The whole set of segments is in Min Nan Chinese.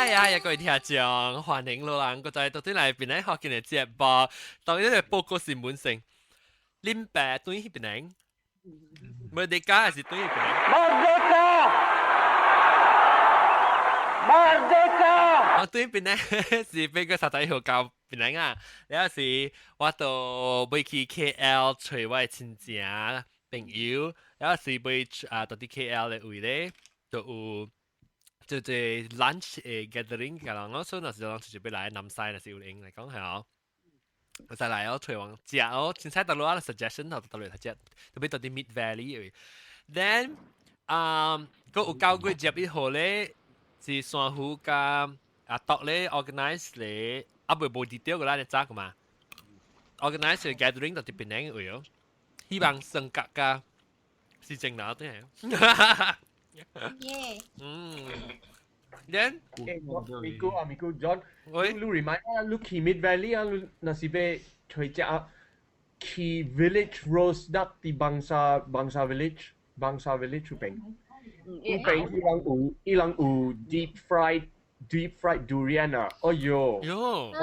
呀呀，各位聽眾，歡迎老人閣再倒轉來檳城福建的節目。當然個報告新聞先，恁爸轉去檳城，Merdeka 還是轉去檳城？ Merdeka! Merdeka! 我轉檳城是8月31號到檳城啊，了時我就欲去 KL 揣我的親情朋友，了時欲啊到佇 KL 的位咧，就有做做 lunch 的 gathering 個人，我所以若是人就欲來南西，若是有閒來講係哦。我再來哦，揣往食哦，凊彩倒落啊 suggestion 頭倒落來食，特別到佇 Mid Valley 位。Then 啊，閣有9月11號咧，是珊瑚佮阿獨咧 organize 咧，啊未無 detail 個啦，你知個嘛？organize 個 gathering 到佇檳城位哦，希望升格佮是正腦對。耶！嗯，then 咪姑啊咪姑 John，喂，你 remind 我，你去 Mid Valley 啊，你若是欲揣食啊，去 Village Rose 那佇 Bangsar Bangsar Village Bangsar Village 有邊，有邊伊人有伊人有 deep fried durian 啊，哎喲，喲，啊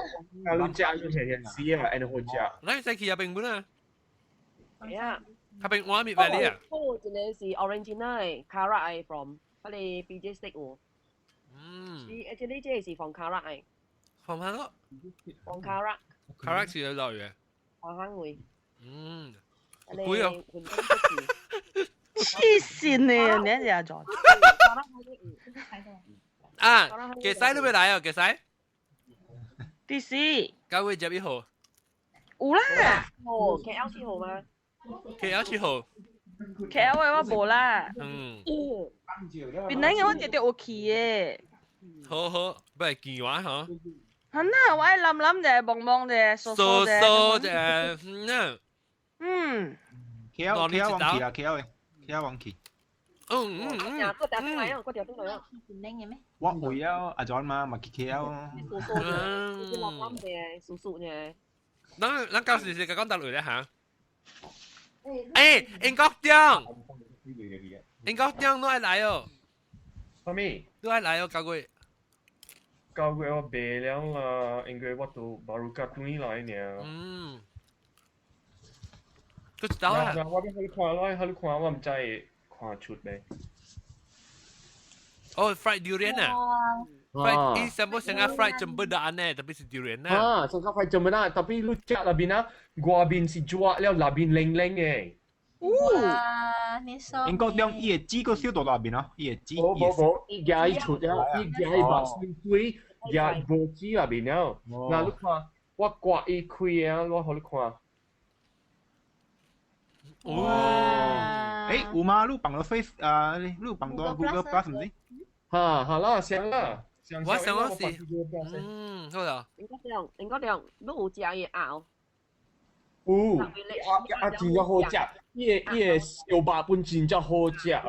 你食你甜甜死啊，按呢好食。咱會使去遐邊本啊？係啊。遐邊我 Mid Valley 啊。嗰個一個是 original 的 Karak 的 from 彼個 PJ Steak 有。伊 actually 這個是 from Karak 的。 from 哪個？ from Karak。 Karak 是落雨。華坑位。貴哦。黐線呢，你一做？啊，幾時你欲來哦？幾時？幾時？ 9月11號。有啦。哦，KL 7號嗎？ KL 7號。 KL 的我無啦。檳城的我直直有去的。好好，不係見話嗬。係啦，我愛諗諗者，望望者，數數者。數數者，嗯。 KL KL 忘記啦，KL 的 KL 忘記。我條轉來啊，我條轉來啊。我會啊，阿 John 嘛，嘛去 KL。數數者，數諗諗者，數數者。咱咱舊時是講大陸咧嚇。欸，英國長，英國長都愛來哦。啥物？都愛來哦，九月。 9月我袂了啦，因為我都馬如甲轉來爾。閣一道啊！我欲予你看，我欲予你看，我毋知會看出未。哦，fried durian 啊！fried 伊什麼成個 fried cempedak 呢？tapi 是 durian 啊。啊，成個 fried cempedak，tapi 你食內面啊，外面是熱了，內面冷冷的。哇，你說。英國中伊的籽閣燒到內面哦，伊的籽。無無無，伊夾伊出了，伊夾伊目水水，夾無籽內面了。嗱，你看，我割伊開啊，我予你看。哦，欸，有嗎？你放到 Face 啊？你放到 Google Plus 毋是？哈，好啦，想啦，我想我是，好啦。應該這樣，應該這樣，你有食伊鴨？有，鴨鴨真正好食，伊個燒肉本真正好食。真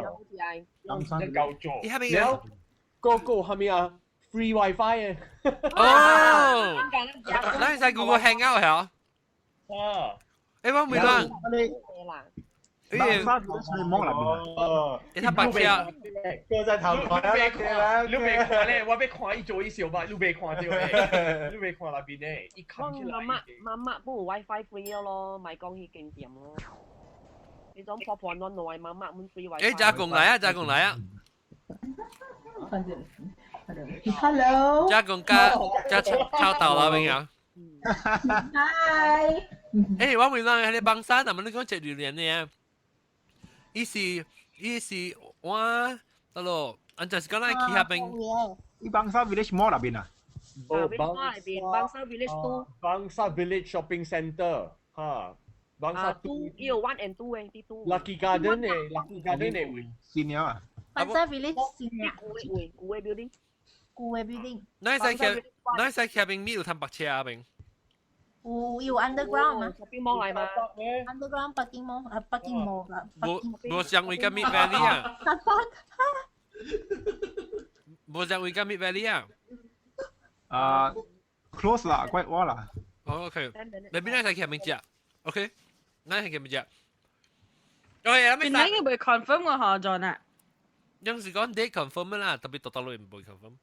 夠做。了，個個蝦米啊？Free WiFi 的。哦，咱會使 Google Hangout 係啊？啊。欸，我問啦。你哦，你睇白車，哥在頭看，你袂看，你袂看咧，我欲看伊做伊燒肉，你袂看著咧，你袂看內邊咧，伊崁起來。媽媽媽媽不有 WiFi free 咯，莫講彼間店咯。你種破破爛爛媽媽滿 free WiFi。欸，加工來啊，加工來啊。 Hello。加工加加超超到啦，朋友。 Hi。欸，我問啦，彼個 Bangsar，那麼你講食榴蓮呢？伊是伊是我，得咯，按就是講咱去遐邊。伊 Bangsar Village Mall 內邊啊？哦，Bangsar Village Two。 Bangsar Village Shopping Centre，哈。Bangsar Two，伊有 one and two 的，佇 two。 Lucky Garden 的，Lucky Garden 的位。新了啊？ Bangsar Village 新了。舊的位，舊的 building。舊的 building。咱會使去，咱會使去遐邊咪有通泊車啊邊。有有 underground 嗎？Shopping mall 來嗎？Underground parking mall 啊，parking mall 啦。無無相位佮 Mid Valley 啊？無相位佮 Mid Valley 啊？啊，close 啦，怪我啦。哦，OK，那邊咱使去遐邊食，OK，咱使去遐邊食。OK，咱檳城嘅未 confirm 個嗬，John 啊？有時講 date confirm 啦，tapi 到到落毋會 confirm。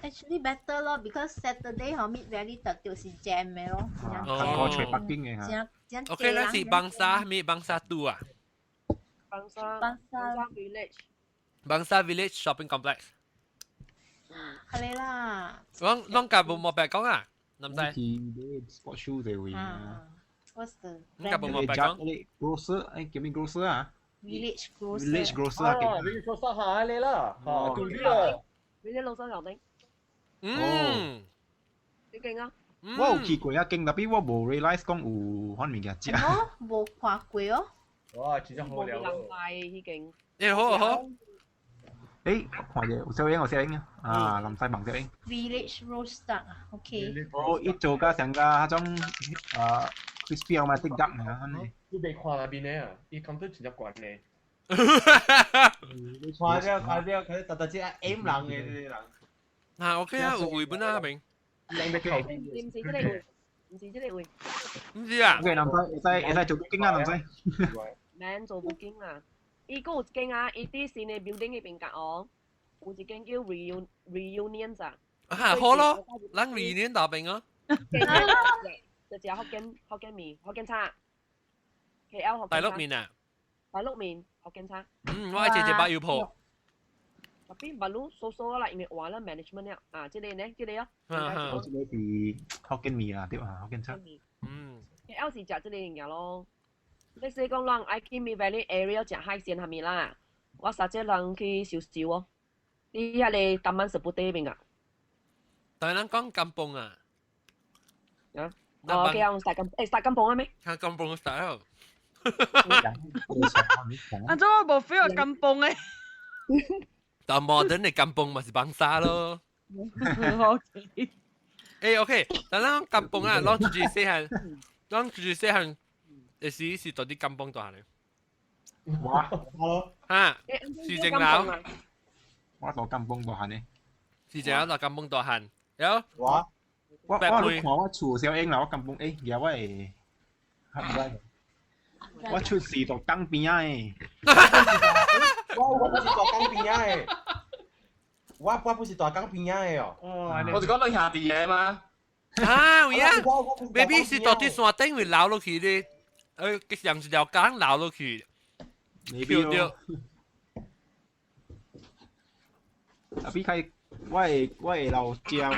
Actually better 咯，because Saturday 嗬 Mid Valley 特就是 jam 嘅咯。哦，過隨北京嘅嚇。 OK，咱是 Bangsar 咩 Bangsar 2啊？ Bangsar Bangsar Village。 Bangsar Village Shopping Complex。係啦。攏攏甲無冇白講啊？林仔。去 sport shoe 這位啊。 What's the？你甲無冇白講？Grocer，誒叫咩 grocer 啊？Village Grocer。 Village Grocer 啊，Village Grocer 下你啦，嚇，對啦。 Village 老師頭頂。嗯。幾勁啊！我有去過一間，但係我無 realize 講有款物件食。哦，無看過哦。哇，真正好料。冇人已經。誒好好。誒，看者有小英有小英啊，啊，林西望小英。 Village roast duck 啊，OK。哦，伊做甲成個彼種啊 crispy aromatic duck 啊，安尼。你未看那邊的啊？伊感覺真正懸的。你看了看了，佢特特只 M 人嘅呢啲人。啊，OK 啊，有位本啊，明。人嘅頭。唔是這個位，唔是這個位。唔是啊。 OK，林西會使會使做 booking 啊，林西。免做 booking 啦。伊閣有一間啊，伊佇新的 building 彼邊角哦，有一間叫 Reunion 啊。啊，好咯，咱 Reunion 大邊哦。就食福建福建麵、福建炒。KL 福建大陸麵啊。大陸麵、福建炒。嗯，我愛食一百油鋪。特別馬路疏疏啦，因為換了 management 了啊，這個呢，這個哦。我這個是福建麵啦，對啊，福建炒。嗯。 KL 是食這個物件咯。你說講人愛去 Mid Valley area 食海鮮啥物啦？我實際人去燒燒哦。你遐個 Taman Seputeh 邊啊？但係咱講 kampung 啊。啊？哦，叫人 style 誒 style kampung 啊咩？看 kampung style。啊，怎我無 feel kampung 誒？但 modern 的 kampung 嘛是 Bangsar 咯。好。誒 OK，但咱 kampung 啊，攏出去細漢，攏出去細漢，會時是到佇 kampung 大漢的。哇！哈，市政樓。我到 kampung 大漢的。市政樓到 kampung 大漢，有。我我我看我厝小英啦，我 kampung 誒，舉我會，我出世到江邊仔的。我不是大江邊仔的，我不是大江邊仔的哦。我是講你兄弟的嗎？啊，有影，maybe 是到佇山頂會流落去的，上一條江流落去。 maybe 咯。啊，比開我的老家，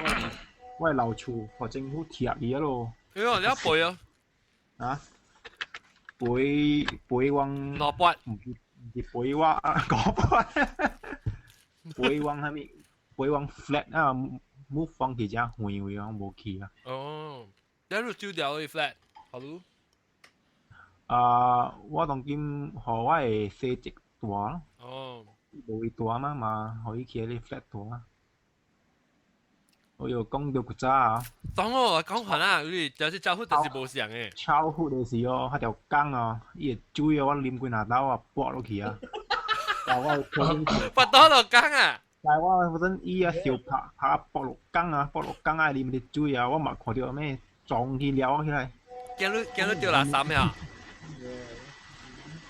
我的老厝，予政府拆去啊咯。哎喲，你賠啊？啊？賠賠往。老八。毋是賠我啊，五百。賠往啥物？賠往 flat 啊，move 放去遮遠位，我無去啊。哦，你你租掉的 flat，好嚕。啊，我當今予我的細侄住咯。哦。無伊住嘛嘛，予伊去彼個 flat 住啊。我又講到古早啊。當我講番啊，你就是招呼就是無相的。超呼的時候，彼條江哦，伊的水哦，我啉幾若斗啊，潑落去啊。但我潑倒落江啊！但我嗰陣伊啊燒拍拍潑落江啊，潑落江啊，啉啲水啊，我嘛看著咩撞去撩起來。驚你驚你掉垃圾呀！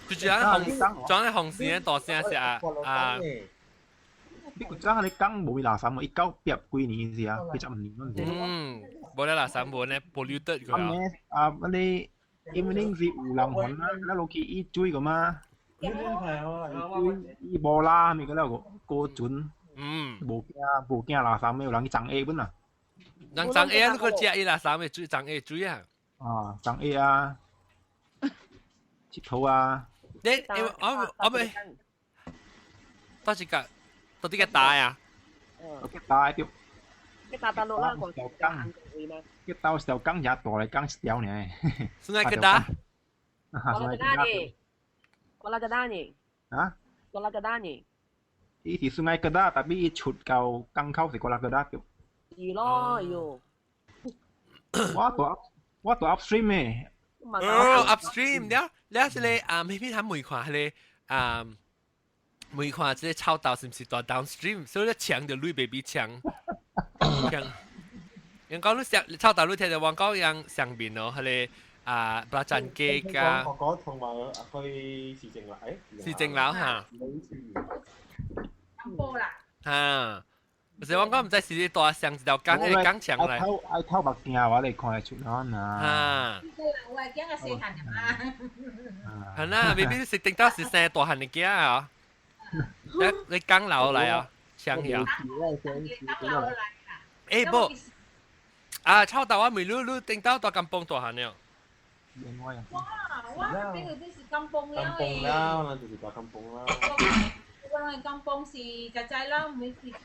就是咱紅，裝喺紅線大聲是啊啊！你古早你講無垃圾，一九八幾年時啊，85年嗰陣時。嗯，無咧垃圾無咧 polluted 個。啊，嗰啲因為恁是有人還啦，咱落去伊水個嘛。伊無啦，咪個了個過船。嗯。無驚無驚垃圾，有人去裝下本啊。人裝下，你個食伊垃圾的水，裝下水啊。啊，裝下啊，佚佗啊。你我我咪，到時個。到底個大啊？個大對。個大大落啦，個小江，個刀小江也大嚟，江一條呢。是哪個大？我拉個大呢？我拉個大呢？啊？我拉個大呢？伊是算愛個大，但係伊出到港口是過拉個大對。是咯，哎喲。我住 upstream 嘅。哦，upstream 了了是咧啊，偏偏他每看咧啊。每看這個臭豆是毋是蹛 downstream，所以咧搶就鐳袂比搶搶。人講你上臭豆，你聽到往講樣上面哦，彼個啊布拉贊街加。我講同埋去市政樓，誒。市政樓嚇。波啦。嚇。唔是我講唔知是你大上一條江，迄個江牆來。愛透目鏡我嚟看會出啦。啊。我驚個細漢嘛。係啦，未必是頂到是生大漢的囝啊！你江流來啊，牆呀。欸不，啊，臭豆我問你，你頂到大甘榜大漢了？哇！我邊個是甘榜了甘榜啦，我就是大甘榜啦。我人甘榜是實在啦，每次去，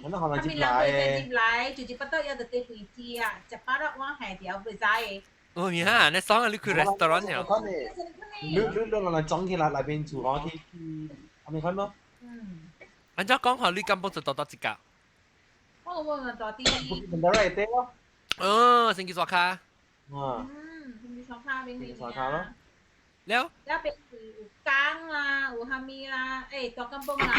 他們人會入來，就是不得要就坐飛機啊，食飽了我下條袂知的。哦呀，你爽啊！你去 restaurant 了？你人裝起來內邊廚房去去，阿咪看咯。嗯。按照講法，你甘榜就多多一格。我問大啲。唔得嚟啲咯。哦，星期刷卡。啊。嗯，星期刷卡邊啲。刷卡咯。了。了邊是有江啦，有蝦米啦，欸，大甘榜啦，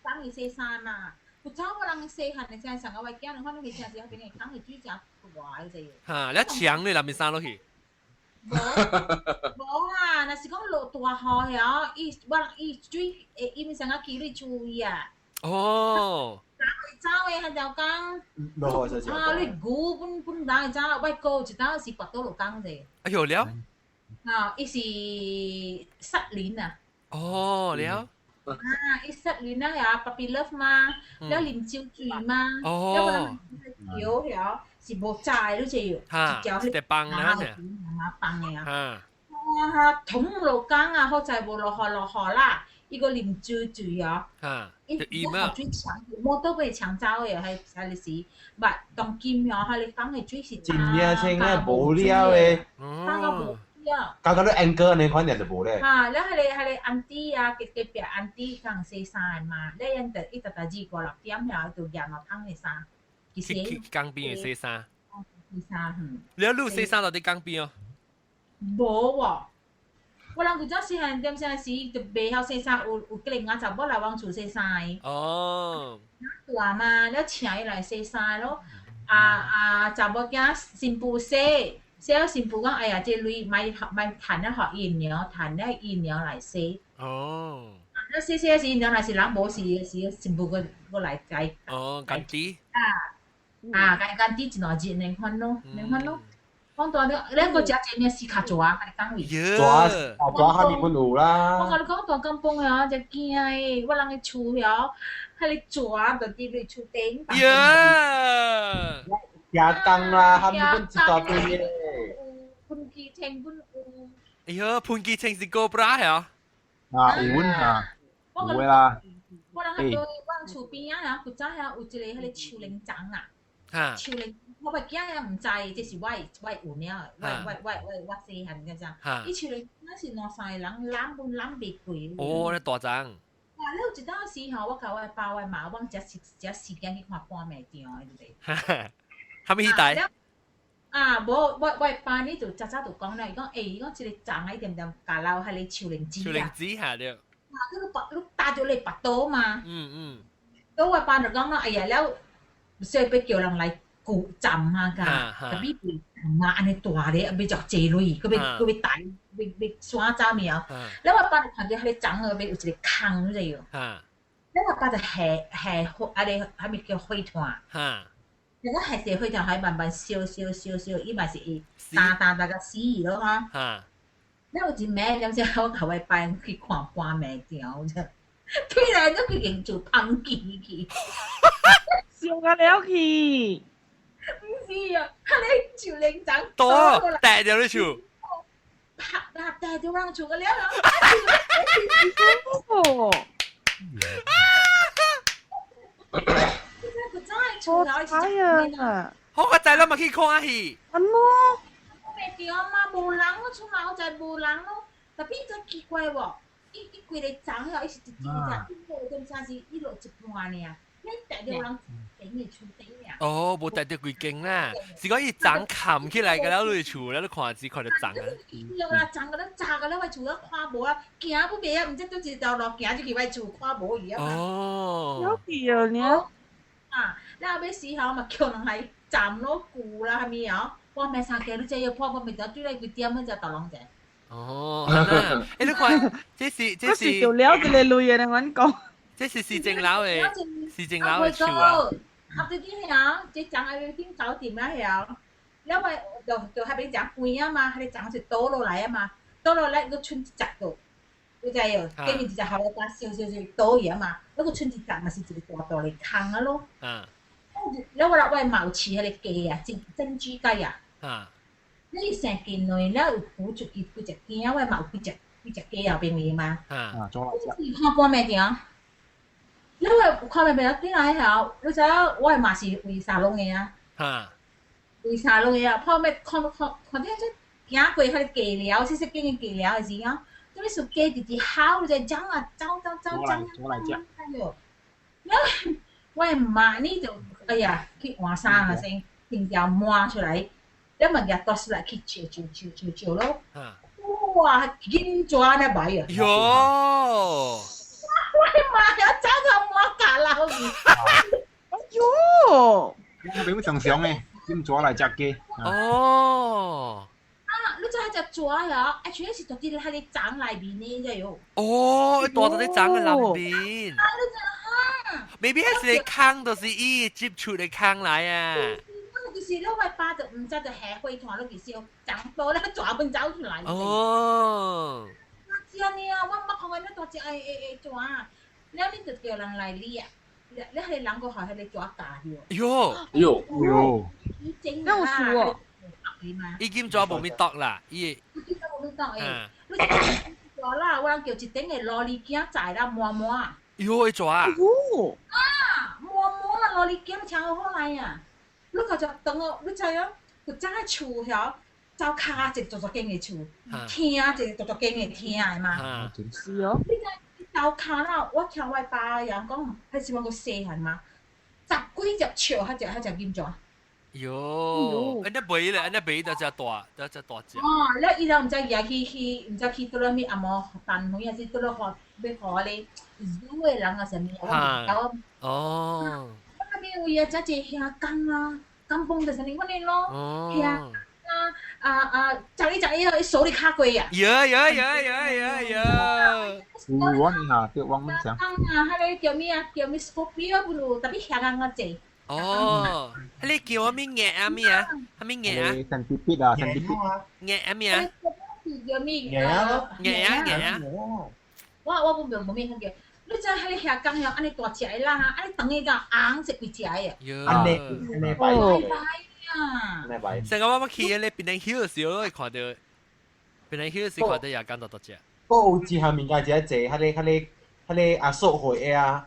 江是洗衫啦。有走我人細漢的時陣，上個我囝，你看你去聽時，邊個江的水真大個。哈，了牆你內面衫落去。無無啦，若是講落大雨遐，伊我伊水會淹上個幾率注意啊。哦。走的彼條江。落雨就啊，你牛本本人會走，我哥一當是跋倒落江者。哎喲了。啊，伊是失戀啊。哦，了。啊，伊失戀啊，呀，puppy love 嘛，了啉酒醉嘛，了我人橋遐是無閘的，你知無？哈，一條放啊，放的啊。哇，桶落江啊，好在無落雨落雨啦，伊閣啉酒醉啊。哈，伊落水搶，摩托被搶走的，彼彼個時，毋當今哦，彼個江的水是真正清啊，無了的。江到無。剛剛你 angle 你看就無咧。哈，了彼個彼個安迪啊，隔隔壁安迪共洗衫的嘛，了𪜶就一直直二五六點遐就攑落桶的衫，去去江邊的洗衫。洗衫，嗯。了你洗衫到佇江邊哦？無喎，我人古早細漢點啥時就袂曉洗衫，有有幾個仔查某來阮厝洗衫的。哦。大嘛，了請伊來洗衫咯，啊啊，查某囝新婦洗。洗了新婦講，哎呀，這鐳莫莫趁了予伊娘，趁了伊娘來洗。哦。了洗洗時，娘若是人無時時，新婦閣閣來改。哦，乾支。啊啊，改乾支一兩日兩款咯，兩款咯。講大了，咱閣食這物死較蛇，共你講位。蛇，蛇下面本有啦。我共你講，大甘榜啊，真驚的，我人的厝遐，彼个蛇就佇咧厝頂。呀！牙缸啦，他們本一大堆的。噴機清本有。哎呦，噴機清是 Cobra 係啊？啊，有啊，有啦。我人喺對我厝邊啊，古早遐有一個彼個樹靈長啊，樹靈，我個囝也毋知，這是我我有了，我我我我我細漢個陣，伊樹靈那是兩三個人攬本攬袂過。哦，那大張。哇！你有一當時吼，我共我爸我媽，阮遮時遮時間去看半暝場的，對不對？啥物戲台？啊，無，我我爸呢就早早就講啦，伊講，欸，伊講這個長啊，一點點加留彼個樹靈子啊。樹靈子下對。啊，你拔你打著你拔刀嘛。嗯嗯。咁我爸就講啦，哎呀，了，所以欲叫人來鼓站啊，噶，特別袂嘛，按呢大咧，欲作濟鐳，閣欲閣欲帶，欲欲山走物哦。了我爸就看著彼個長後尾有一個空，你知無？了我爸就下下火，啊個啥物叫火炭。那個下地火炭還慢慢燒燒燒燒，伊嘛是會焦焦焦甲死咯哈。了有一暝，點知我共我爸去看半暝場，突然就規間厝芳起去。燒甲了去。毋是啊，彼个樹靈長多帶著你厝。拍啊帶著人厝個了。哦。我知啊！好個仔，咱嘛去看戲。安怎？袂著嘛，無人咯，厝內在無人咯。特別真奇怪喎，伊伊規個層哦，伊是一一只，一點啥是伊落一半爾，你帶著人頂的厝頂爾。哦，無帶著規間啦，是講伊層冚起來個了，你厝了，你看只看著層啊。對啦，層個咧炸個咧，我厝咧看無啊，行不袂啊，毋知佗一條路行入去我厝看無去啊。哦。有去啊，你。啊，了後尾時候嘛叫人來站咯舊啦，啥物哦，我暝三更你這要破我袂得，對來幾點才投人者。哦，欸，你看，這是這是。就了一個類的，阮講。這是市政樓的，市政樓的樹啊。合這啲曉，這長愛點搞掂啦曉。因為就喺邊長關啊嘛，喺你長就倒落來啊嘛，倒落來個春一隻度，你知哦？隔面一隻後來加燒燒燒倒去啊嘛，那個春一隻嘛是一個大大的空啊咯。了我啦，我嘛有飼彼个雞啊，珍珠雞啊。你生近內了有孵出去幾隻囝，我嘛有幾隻雞後邊面嘛。啊，做來你看半暝定？你話看袂袂？轉來後，你知影我嘛是為沙龍的啊？為沙龍的啊，破咩看看看見這行過彼个雞寮，細細間的雞寮的時啊，這個屬雞直直吼，就走啊走走走走。做來食。了，我的媽呢就哎呀去換衫啊先，穿條抹出來，了嘛舉出來去照照照照照咯。哇！金紙呢擺啊！喲！我的媽呀！走到抹架啦！哎喲！我比正常的，金紙來食雞。哦。啊！你知彼隻紙呀？actually 是佇佇彼個硲內面的，知喲。哦，大佇咧硲的內面。啊！你知哈？maybe 彼是個空，就是伊接觸的空來啊。就是你我爸就毋知就下火炭落去燒，硲多咧紙本走出來。哦。是按呢啊！我毋捌看過遐大隻的的紙，了你就叫人來掠，掠彼个人閣予彼個紙咬著。喲喲喲！那有事哦。伊金紙無咪毒啦，伊。伊金紙無咪毒的。你紙啦，我人叫一頂的羅厘仔載啦，滿滿。喲，伊紙啊！啊，滿滿羅厘仔請好好來啊！你看就當我，你知影？有早樹曉走跤一個大大間的樹，廳一個大大間的廳的嘛。是哦。你知走跤啦，我聽我爸人講，彼時我閣細漢嘛，十幾隻笑，彼隻金紙。喲，按呢賣咧，按呢賣就只大，就只大隻。哦，了伊人毋知舉去，毋知去佗落物阿毛單位，還是佗落予欲予彼个zoo的人啊啥物，我毋知。哦。那邊位啊，遮濟兄工啊，工幫就啥物款的咯，兄啊啊啊，十一十一，伊手裡卡過啊。有有有有有有。有我呢下，叫汪文祥。工啊，彼个叫咩啊？叫咩 Scorpio 不如，特別兄工較濟。哦，彼个叫啥物鴨啊咩啊？啥物鴨啊？神秘筆啊，神秘筆。鴨啊咩啊？叫咩？鴨咯。鴨啊鴨啊。我無咩聽叫。你知彼个兄工遐按呢大隻的啦，按呢長的甲紅色規隻的。按呢按呢擺。擺啊！按呢擺。上個我去彼个檳城 Hill 時，我會看到檳城 Hill 時看到也敢大大隻。閣有一項物件真濟，彼個彼個彼個啊塑花的啊。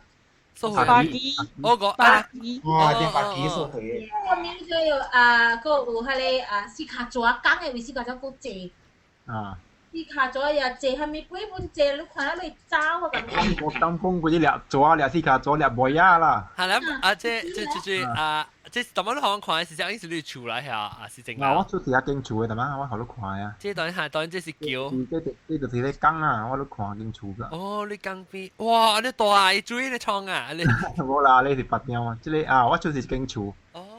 塑花。巴基。我講巴基。哇！這巴基塑花的。我面就有啊，閣有彼个啊四跤蛇，工的位四跤蛇閣濟。啊。四跤蛇也濟，啥物鬼本濟，你看了你走我感覺。我當風嗰啲掠蛇，掠四跤蛇，掠尾仔啦。係啦，啊，這啊，這怎麼你可看是這樣，是你厝來下啊，是正。嗱，我出是一間厝的，但係我好你看啊。這當然係，當然這是橋。這就是咧江啊，我都看間厝啦。哦，你江邊，哇！你大啊，水咧創啊，你。無啦，你是白鳥啊，這個啊，我就是一間厝。哦。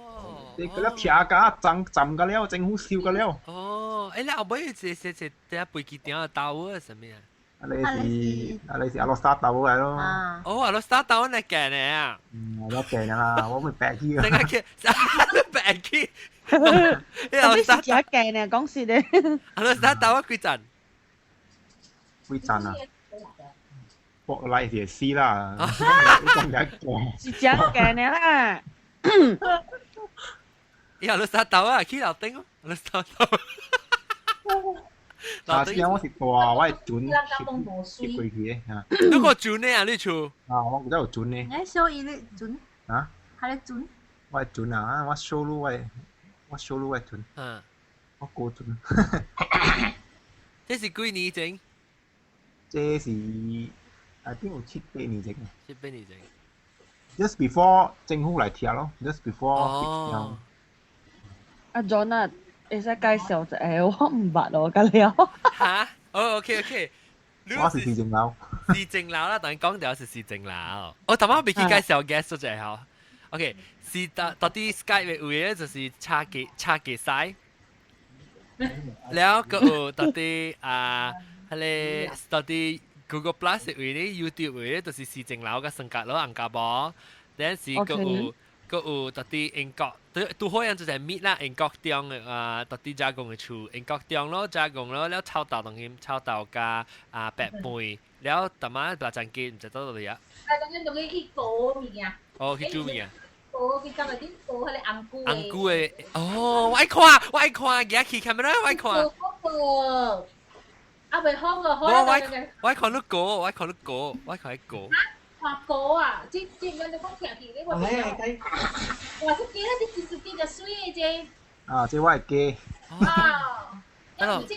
你嗰粒鐵架浸浸個了，政府燒個了。哦，欸，你後尾這這飛機場的島啊，啥物啊？啊，你是啊，你是阿羅沙島來咯。哦，阿羅沙島那間的啊。嗯，我見啦，我會白去。等下去，白去。你阿羅沙真見呢，講實的。阿羅沙島幾層？幾層啊？博來是死啦，是真見的啦。伊阿羅沙島啊，去樓頂哦，阿羅沙島。下次我是大，我係船翕過去的嚇。你個船呢啊？你厝？啊，我有船呢。你小伊咧船？啊？係咧船？我係船啊！我收入我收入我船。嗯。我過船。這是幾年前？這是 I think 有七八年前。七八年前。 Just before 政府來拆咯，just before。哦。阿 John 啊，會使介紹一下，我毋捌哦，甲了。嚇？哦，OK OK。我是市政樓。市政樓啦，當然講到是市政樓。我頭先未去介紹 guest 咗一下。OK，是到底 Skype 的位就是插機西。了個有到底啊，彼個到底 Google Plus 位咧，YouTube 位咧，就是市政樓嘅性格咯，紅家寶。但是閣有閣有特啲英國，都都好樣就係搣啦，英國中嘅啊，特啲加工嘅厝，英國中咯，加工咯，了臭豆當然臭豆加啊白飯，了淡仔白斬雞唔知倒落嚟啊。啊，當然當然去鍋物件。哦，去煮物件。鍋去到嗰啲鍋，彼個紅菇紅菇的，哦，我愛看，我愛看，而家去 camera 我愛看。啊，袂好個，好我我愛看你歌，我愛看你歌，我愛看你歌。看歌啊！這這阮都講聽去，你我哇！這歌這真是真水的這。啊，這我的歌。啊。這是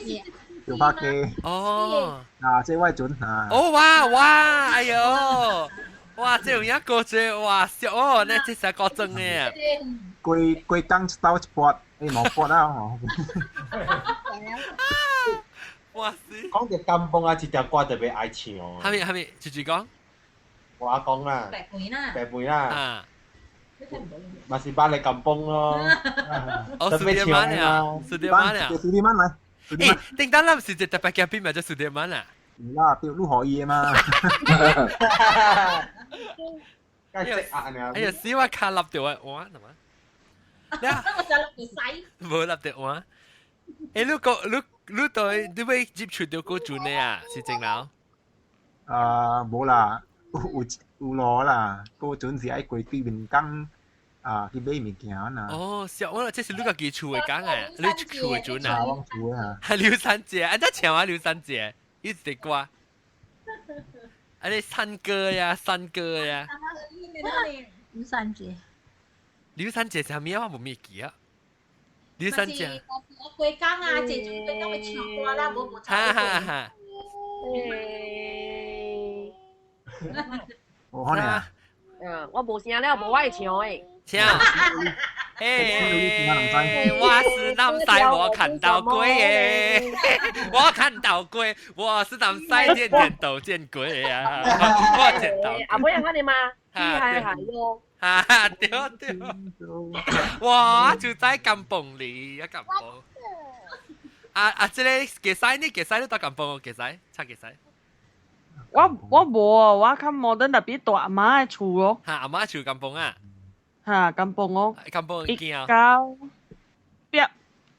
小拍機。哦。啊，這我的船啊。哦哇哇！哎呦！哇！這有影歌這哇笑哦，那這是歌真的。規規工一斗一撥，欸，無撥啊吼。哇塞！講到甘榜啊，這條歌特別愛唱。蝦米蝦米，直直講。我講啦。白梅啦。白梅啦。嘛是捌來甘榜咯。哦，四點半啊，四點半啊。四點半來。欸，頂當咱毋是一特別嘉賓嘛，就四點半啊。有啦，對，你予伊的嘛。哎呀，死我卡立著我換，係嘛？我就立著使。無立著換。欸，你個你你對你欲接觸著古船的啊？是正樓？啊，無啦，有有有路啦，古船是愛過對面港啊去買物件啦。哦，是我這是你家己厝的港啊，你厝的船啊？我厝的啊。係劉三姐，按怎唱啊？劉三姐，伊一個歌。啊，你山歌呀，山歌呀。劉三姐。劉三姐是啥物啊？我無物記啊。劉三姐。過江啊，坐船過江去唱歌啦，無無哈哈哈。無可能啊！嗯，我無聲了，無我會唱的。唱。欸，我是南西，我看到鬼耶！我看到鬼，我是南西，天天都見鬼啊！我見到。阿妹係你嘛？係係喲。啊對對，我就在甘榜裡啊甘榜。啊啊！這個傑西呢？傑西你到甘榜哦？傑西，差傑西。我我無啊，我較摩登特別大阿媽的厝咯。哈，阿媽厝甘榜啊？哈，甘榜哦。甘榜一九八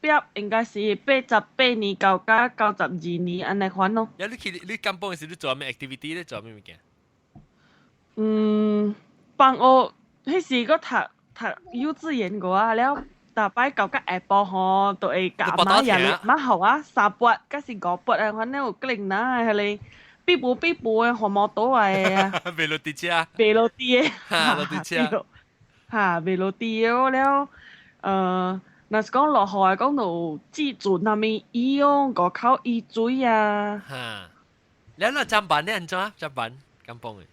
八應該是88年到甲92年按呢款咯。呀，你去你甘榜時，你做咩 activity？你做咩物件？嗯，放學彼時閣讀讀幼稚園個啊，了逐擺到甲下晡吼，就會共阿媽爺媽予我三撥，抑是五撥啊，反正有可能哪個彼個比無比無的紅毛豆來的啊。袂落佇遮。袂落佇的。哈，落佇遮。哈，袂落佇的了，若是講落雨的講就有積船啥物伊哦，外口淹水啊。哈，了那砧板呢按怎？砧板甘榜的。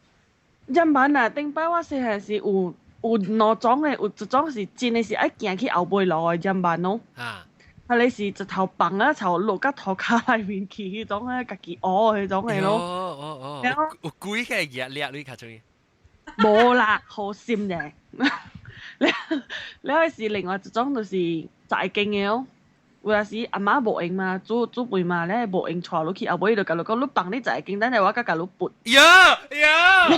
砧板啊，頂擺我細漢時有有兩種的，有一種是真的是愛行去後尾路的砧板咯。啊。彼个是一頭放啊，頭落到塗跤內面去彼種啊，家己學彼種的咯。哦哦哦。有鬼個熱掠你較中意？無啦，好心咧。了了，彼是另外一種，就是在間的哦。有陣時阿媽無閒嘛，煮煮飯嘛，咧無閒帶落去，後尾就共你講，你放你在間，等下我閣共你撥。呀呀！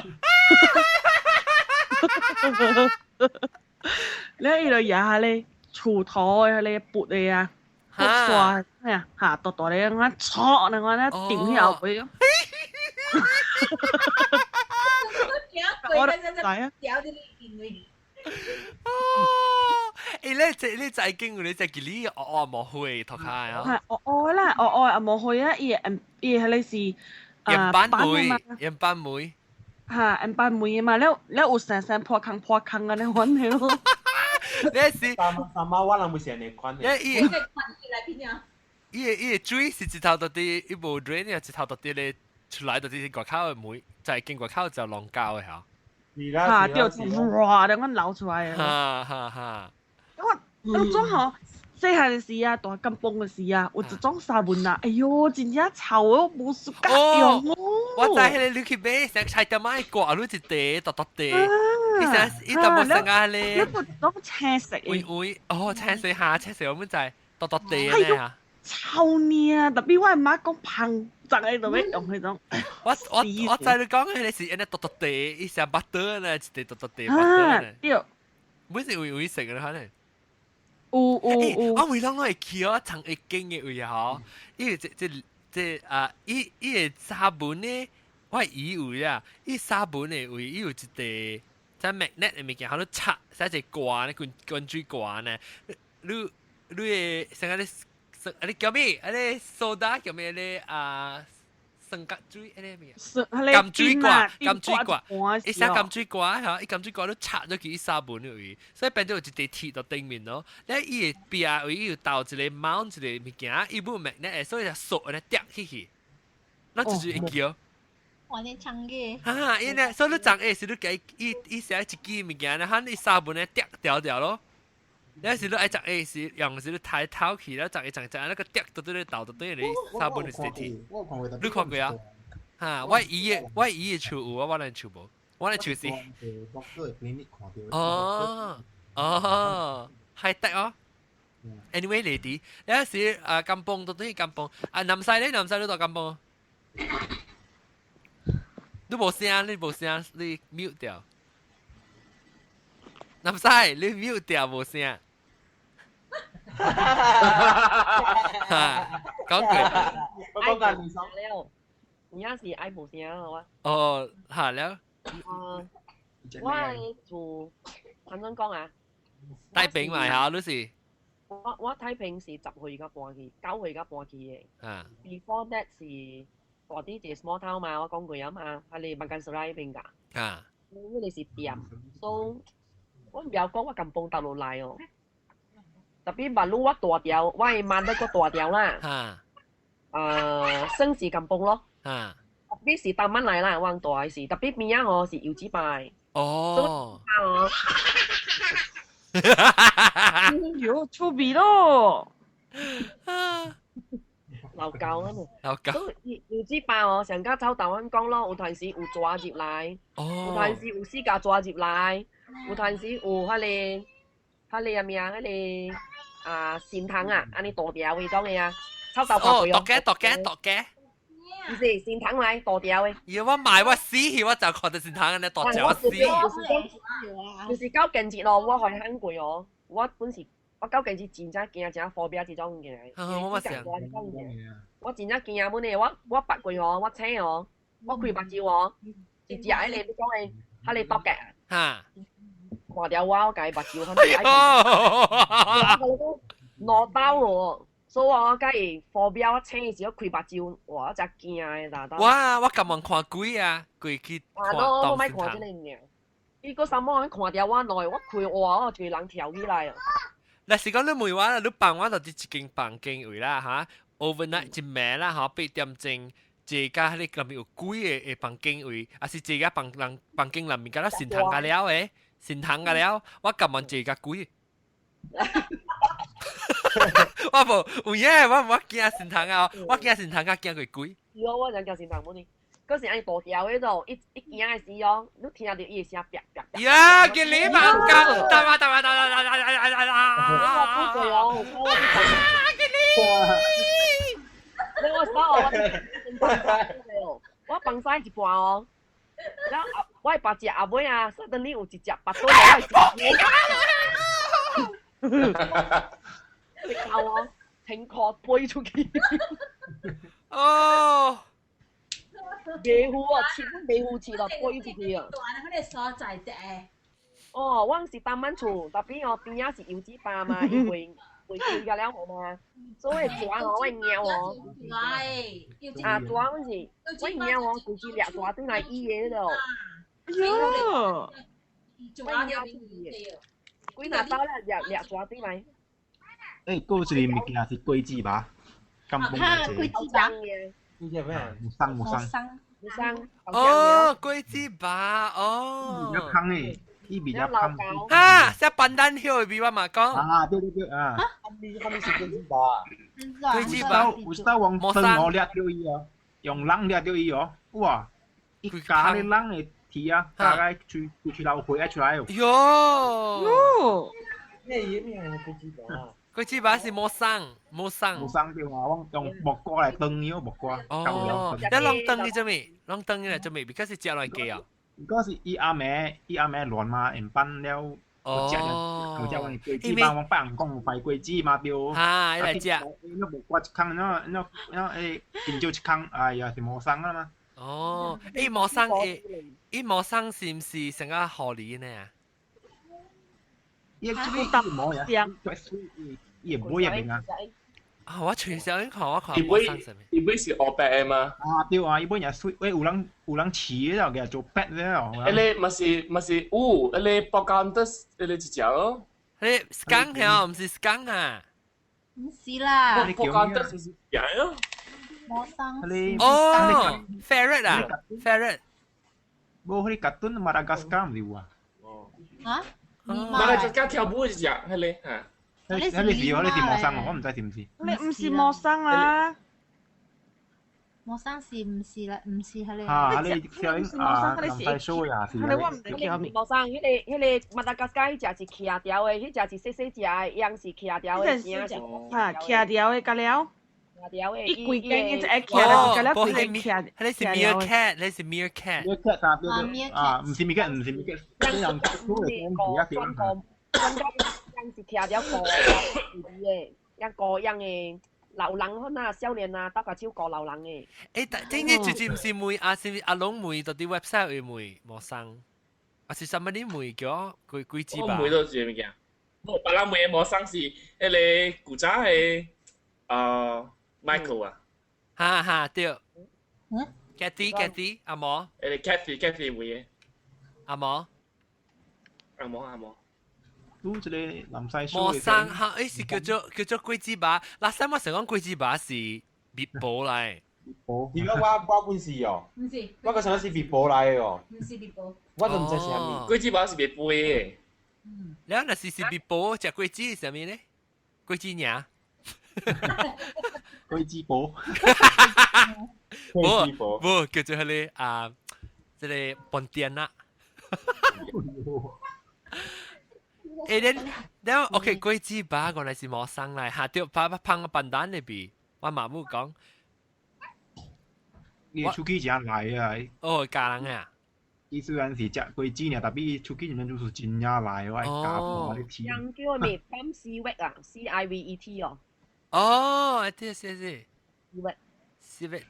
咧伊就舉彼个鋤頭的彼個撥的啊，撥刷啊，哈，大大个按怎戳，那按怎頂去後尾。我知啊。哦，欸，你這你在經你在記你哦哦無會塗跤啊？係哦哦啦，哦哦也無會啊，伊會伊彼個是岩板梅，岩板梅。哈，岩板梅嘛，了了有生生破空破空按呢款的咯。你是三三媽我人毋是按呢款的。伊伊伊水是一頭到底，伊無水呢，一頭到底咧出來到底外口的梅，在經外口就龍膠的嚇。哈，對，哇！兩個流出來的。哈哈哈。我我種吼，細漢時啊，大甘榜的時啊，有一種沙文啊，哎喲，真正臭哦，無暑假用哦。我知彼个你去買，成菜店仔掛你一塊，大大塊。伊成伊淡薄生啊咧。你不種青色的。喂喂，哦，青色哈，青色我們知，大大塊的哈。臭呢，特別我阿媽講芳，髒喺度咩用嗰種。我知你講嘅你是按呢剁剁地，伊成 butter 呢，一地剁剁地 butter 呢。對。每次會會食嘅可能。有有有。我每當我會去哦，藏一間嘅位吼，伊這這這啊，伊伊個沙文呢，我以為啊，伊沙文的位，伊有一塊在 magnet 的物件，好你插，使一個掛呢，滾滾水掛呢，你你會成個你。啊！你叫咩？啊！你蘇打叫咩？你啊，生甲水，迄個咩？甘水瓜，甘水瓜，伊寫甘水瓜吼，伊甘水瓜都插咗去伊沙門位，所以變做有一塊鐵到頂面咯。咧伊個壁位伊有斗一個 mount 一個物件，伊無 magnet，所以就索安尼跌起去，咱就是會叫。哇！你唱嘅。哈，伊呢，所以你長下是你共伊伊寫一支物件咧，喊伊沙門咧跌掉掉咯。有時你愛食下時，用時你抬頭去了，食一食食，那個跌到對咧倒到對咧，沙本就是鐵。你看過啊？哈，我姨的厝有啊，我的厝無，我的厝是。哦哦，係得哦。Anyway，嚟啲，有時啊，甘榜到對甘榜，啊南西咧，南西你到甘榜。你無聲，你無聲，你 mute 掉。南西，你 mute 掉無聲。講句，我講緊你了，你也是愛無聲好啊？哦，嚇了。我係做坦怎講啊？太平嘛嚇，你是？我太平是10歲才搬去，9歲才搬去的。啊。 Before that 是大啲一個 small town 嘛，我講過啊嘛，係你萬間斯拉邊㗎。啊。嗰個是店，所以我唔曉講我甘榜搭落來哦。特別馬路我大條，我的媽得個大條啦。啊。算是甘榜咯。啊。特別是淡慢來啦，我大是特別邊仔哦是油紙牌。哦。哦。喲，出味咯。老狗啊嘛。老狗。油紙牌哦，上加走台灣講咯，有陣時有蛇入來，有陣時有四架蛇入來，有陣時有彼個。彼個啥物啊？彼個啊，神糖啊，按呢大條的種的啊，臭豆腐。哦，毒嘅毒嘅毒嘅。毋是神糖來大條的。伊我買我死去，我就看到神糖按呢大條我死。就是到近日咯，我予伊喊過哦。我本是我到近日真正驚真方便這種物件。我想。我真正驚本的，我捌過哦，我醒哦，我開目睭哦，一隻彼個你講的，彼個毒嘅。哈。看著我，我共伊目睭，哎喲，兩刀哦，所以我共伊火標我醒的時候開目睭，哇，我真驚的，大刀。我甘願看鬼啊，鬼去看。啊，我莫看這個物件。伊閣三毛看著我內，我開哇，我一個人跳起來啊！若是講你問我，你放我就佇一間房間位啦，哈，overnight 一暝啦，吼，8點鐘。坐甲彼個內面有鬼的房間位，抑是坐甲房人房間內面敢若神堂甲了的，神堂甲了，我甘願坐甲鬼。我無有影，我驚神堂啊！我驚神堂較驚過鬼。是哦，我真驚神堂無呢。嗰時按大條的種，一一驚的時哦，你聽著伊的聲啪啪啪。呀！見你盲㗎，打啊打啊打啊打啊打啊打啊！我哦，我見你。你我手哦，我放屎一半哦，然後我別隻後尾啊，說等你有一隻拔倒來，我直頭哦，停殼飛出去。哦，袂赴哦，切袂赴切咯，飛出去啊！大那個所在的。哦，我是淡慢厝，特別哦邊仔是油紙吧嘛，伊會。會開個了好嘛？所以蛇哦，我貓哦，啊蛇阮是，我貓哦，規隻掠蛇轉來伊的咯。哎喲，我貓幾若包咧掠掠蛇轉來。欸，閣有一個物件是果子吧？甘榜哈，果子吧？果子咩？木桑木桑。木桑。哦，果子吧，哦。比較香的。伊比較香。啊，寫班丹葉的味我嘛講。啊，對對對啊。啥物是果子吧？果子吧。有時候往生我掠著伊哦，用籠掠著伊哦，哇！伊咬咧籠的蹄啊，咬個喙喙頭血愛出來哦。喲。喲。咩嘢咩果子吧？果子肉是冇生，冇生。冇生對啊，我用木瓜來燉咗木瓜。哦，你攏燉你做咩？攏燉你嚟做咩？because 是食來嘅啊。嗰是伊阿妹，伊阿妹亂嘛，因放了。哦，我食我果子嘛，我百人講白果子嘛對。哈，伊來食。那木瓜一空，那那那誒，香蕉一空，哎呀，是無生啊嘛。哦，伊無生，伊伊無生是毋是成個狐狸呢？伊這個毛呀，伊會尾入邊啊。啊！我全小英看我看伊尾伊尾是黑白的嗎？啊對啊，伊尾也水，喂有人有人飼了，給做 pet 了。迄個嘛是嘛是有，迄個 Pocahontas 迄個一隻咯。迄個 skunk 曉，毋是 skunk 啊？毋是啦。 Pocahontas 是隻咯。魔生。哦，ferret 啊，ferret。無彼個卡通馬達加斯加毋是有啊？啊？馬達加斯加跳舞一隻，彼個嚇。彼個是彼個是魔生，我毋知是毋是。你毋是魔生啦？魔生是毋是啦？毋是彼個。啊，你小英啊，南西數也是。我毋知叫咩。魔生，彼個彼個馬達加斯加彼隻是徛條的，彼隻是細細隻的，樣是徛條的，嚇徛條的，甲了。徛條的。伊規間伊一個徛，甲了規間徛。彼個是 meerkat，彼個是 meerkat。 meerkat 啊，對對啊，毋是 meerkat，毋是 meerkat。這樣專個專個。是徛了個的，一個樣的老人可啊，少年啊，搭個手個老人的。欸，但真嘅直接毋是問啊，是阿龍問到啲 website 會問無生，啊是啥物你問叫幾幾字吧？我問到是物件？無，別人問的無生是彼個古早的啊 Michael 啊。哈哈對。嗯。Kathy Kathy 阿毛。彼個 Kathy Kathy 問的。阿毛。阿毛阿毛。拄一個南西魔生哈，欸是叫做叫做果子肉。嗱，三我成講果子肉是蜜寶來。寶。如果我我本是哦，毋是，我個想是蜜寶來的哦。毋是蜜寶。我都毋知是啥物。果子肉是蜜杯的。嗯。了若是是蜜寶，食果子是啥物呢？果子娘。果子寶。無無叫做彼個啊，這個飯店啦。欸，恁恁 OK，果子肉原來是無生來，下對拍拍芳個飯單那邊，我媽母講。伊出去誠來啊！哦，教人啊！伊雖然是食果子爾，但伊出去入面就是真正來，我教我咧聽。人叫咩？金絲玉啊，C I V E T 哦。哦，對是是。絲玉。絲玉。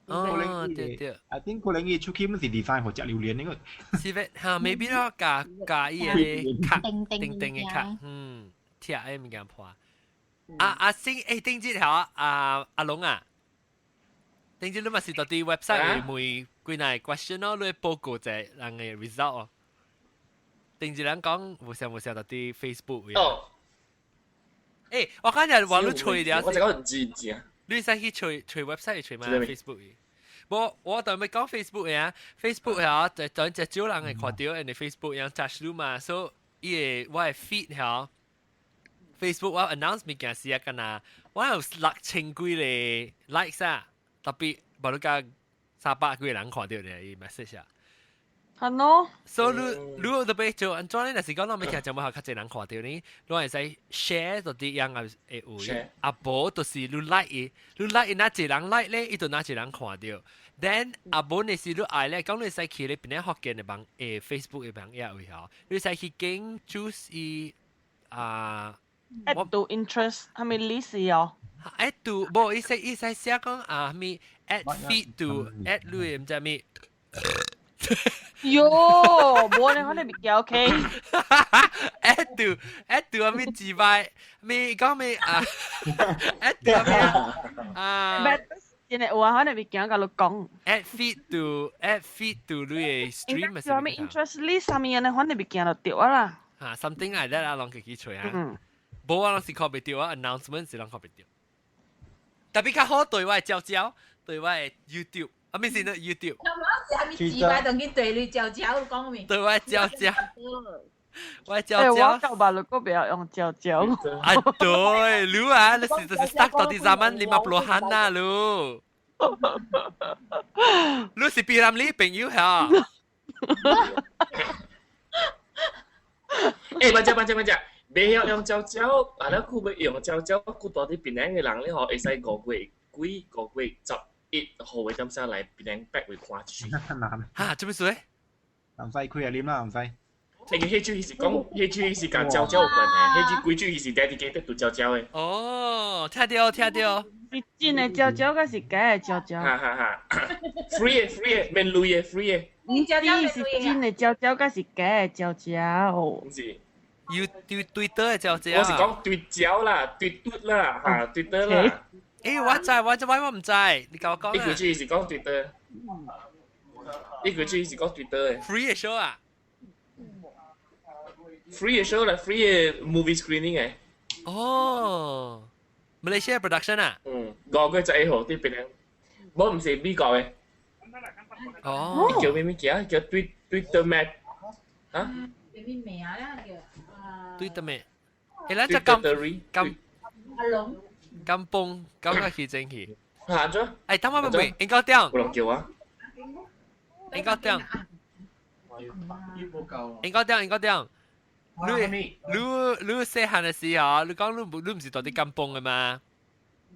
哦，對對。 I think 可能伊出去毋是 design 予食榴蓮那個。是べ嚇，maybe 咯，加加伊個卡，定定的卡，嗯，鐵的物件破。啊啊先，欸，頂節頭啊阿龍啊，頂節你嘛是到啲 website 會問幾若個 question 咯，你會報告者人的 result 哦。頂節人講無啥無啥到啲 Facebook 哦。欸，我剛才話你吹了，我就講唔知唔知啊。你使去吹吹 website 吹嘛 Facebook？無，我當欲講 Facebook 呀，Facebook 呀，就當隻少人會看著，因為 Facebook 樣 judge 你嘛，所以伊個我的 feed 嗬，Facebook 我 announce 物件時啊，敢若我有6000幾個 likes 啊，特別無你甲300幾個人看著咧，伊 message 啊。係咯。所以你你特別做按怎咧？若是講咱欲聽節目，較濟人看著呢，你會使 share 到啲樣啊會有，啊無就是你 like 伊，你 like 伊若一人 like 咧，伊就若一人看著。Then 啊無你是你愛咧，講你使去咧邊咧福建的網誒 Facebook 的網頁位吼，你使去揀 choose 伊啊。 Add to interest 係咪 list 哦？ add to 無伊使伊使寫講啊咩 add feed to add 你毋知咩。喲，無咧，我哋物件 OK。 add to add to 啊咩自擺咩講咩啊 add to 咩啊？真係有啊，我哋物件共你講。 add feed to add feed to 你的 stream 係咩 interest list 啥物樣咧，反正物件就對啊啦。啊，something like that 啊，攏去去揣啊。無我攏是看袂著啊，announcement 是攏看袂著。特別較好對我的招招，對我的 YouTube。啊，咪是那 YouTube。我是啥物字擺當去對你招招講咩？對我招招，我招招。我舊吧，如果不要用招招。啊，對，你啊，你是就是 stuck 到啲 zaman 50-an 啦，你。你是 P. Ramlee 朋友嚇？欸，慢只慢只慢只，未曉用蕉蕉，啊！了佢欲用蕉蕉，佢住佇檳城的人咧吼，會使5月幾、5月11號的點聲來檳城八月看一喙。哈，做咩事咧？唔使開啊，啉啦，唔使。因為彼喙是講，彼喙是佮蕉蕉有關係，彼喙規喙是 dedicated to 蕉蕉的。哦，聽著聽著。是真的蕉蕉，抑是假的蕉蕉？哈哈哈！free 的 free 的，免鐳的 free 的。你是真的蕉蕉，抑是假的蕉蕉？毋是。要對對倒的蕉蕉。我是講對蕉啦，對嘟啦，哈，對倒啦。欸，我知，我知，我毋知，你共我講啊。伊句子是講對倒，伊句子是講對倒的。 free 的 show 啊？ free 的 show 啦，free 的 movie screening 的。哦，Malaysia production 啊？嗯，5月11號佇檳城，無毋是美國的。哦。伊叫咩物件？叫對對倒咩？啊？咩名啦叫？對倒咩？欸，咱這金金阿龍金崩感覺去真去。嚇咗？欸，等我問問，應該點？有人叫我。應該點？應該點？應該點？你你你細漢的時候，你講你你毋是住佇甘榜的嗎？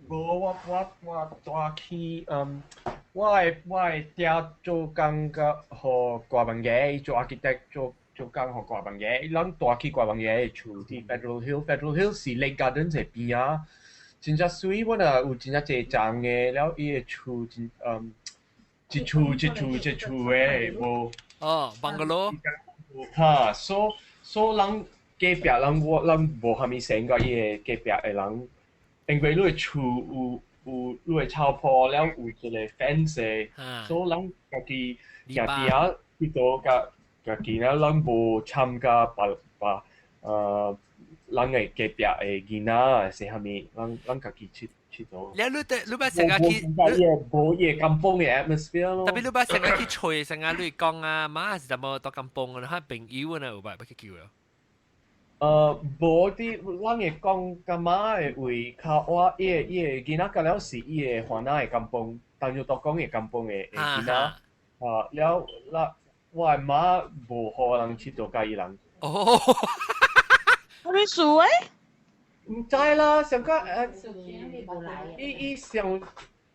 無，我我我住去嗯，我的我的爹做工佮予掛房嘅，伊做 architect 做做工予掛房嘅，咱住去掛房嘅的厝佇 Federal Hill，Federal Hill 是 Lake Gardens 的邊仔，真正媠，我若有真正濟層的，了伊的厝真嗯，一厝一厝一厝的，無。哦，bungalow。哈，所所人隔壁人我咱無蝦米生佮伊的隔壁的人，因為你的厝有有你的草坡了有一個 fence 的，所以咱家己行邊仔去倒佮家己了，咱無參加別別呃人的隔壁的囡仔是蝦米，咱咱家己佚佚佗。了你得你捌成日去，伊個無伊個甘榜的 atmosphere 咯。特別你捌成日去揣成日你講啊，媽是淡薄到甘榜啊，彼朋友啊有捌捌去叫啊？呃，無佇咱會講感覺的位較我伊的伊的囡仔甲了是伊的番仔的甘榜，當然都講的甘榜的的囡仔，啊了那我的媽無予人佚佗佮伊人。哦，啥物事誒？毋知啦，上個呃，伊伊想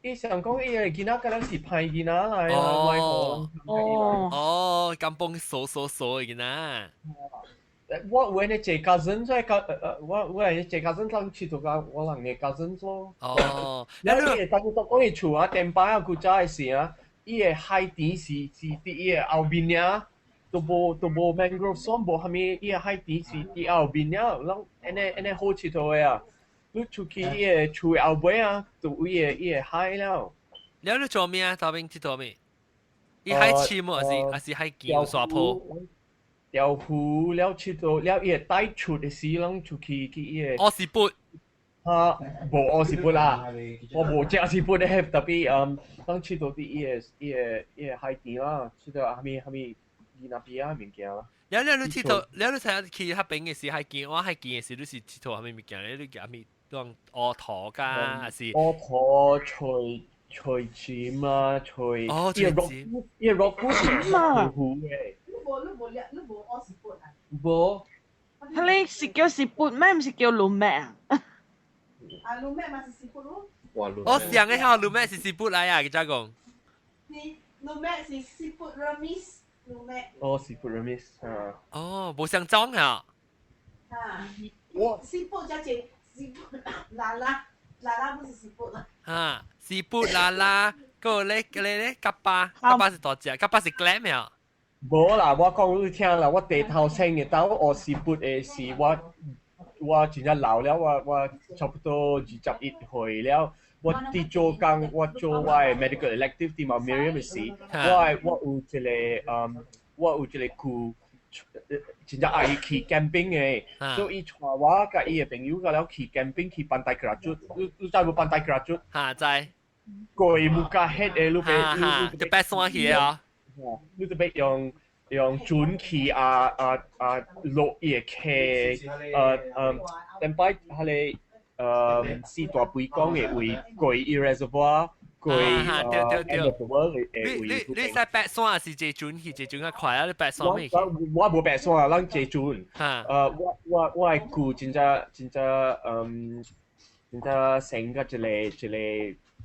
伊想講伊的囡仔佮了是歹囡仔來啊，哦哦哦，甘榜傻傻傻的囡仔。我有呢坐 cousin 在個呃我我係坐 cousin 人佚佗佮我人的 cousin 咯。哦，了伊當當講伊厝啊，電擺啊，古早的時啊，伊的海灘是是佇伊的後面爾，都無都無 mangrove swamp 無啥物，伊的海灘是佇後面爾，攏按呢按呢好佚佗的啊。你出去伊的厝的後尾啊，就有伊的伊的海了。了你做咩啊？頭邊佚佗咩？伊海深無還是還是海墘沙坡？釣魚了佚佗了，伊會帶出的時，攏出去去伊個。烏是撥。啊，無烏是撥啦，我無食是撥的，特別嗯，攏佚佗佇伊個伊個伊個海邊啦，佚佗啥物啥物伊那邊啊物件啦。了了你佚佗，了你睇去彼邊的時海墘，我海墘的時，你是佚佗啥物物件咧？你啥物當烏塗㗎，還是？烏塗揣揣尖啊，揣。哦，揣尖。伊個 rock 是湖的。無你無你無烏是撥啊？無。彼是叫是撥咩？毋是叫滷咩啊？啊，滷咩嘛是是撥咯。我上個下滷咩是是撥來啊？佢咋講？是滷咩是是撥 remis 滷咩？哦，是撥 remis 啊。哦，無相裝啊。啊。我是撥只隻是撥啦啦啦啦，不是是撥啦。啊，是撥啦啦，個咧個咧咧，夾巴夾巴是大隻，夾巴是 clam 啊。無啦，我講你聽啦，我地頭先的兜烏是撥的是我我真正老了，我我差不多21歲了。我佇做工，我做我的 medical elective 佇 Mount Miriam 的時，我我有一個嗯，我有一個舅，真正愛去 camping 的，所以伊帶我佮伊的朋友佮了去 camping 去 Pantai Kerachut，你你知無 Pantai Kerachut？哈知。過木架黑的，你欲就爬山去啊。你就欲用用船去啊啊啊落伊的溪，呃呃，頂擺彼個呃四大背港的位過伊 reservoir，過對對對。 End of the world 嘅你你你使白山還是坐船去？坐船較快啊！你白山咩去？我無白山啊，咱坐船。我的舅真正真正真正生個一個一個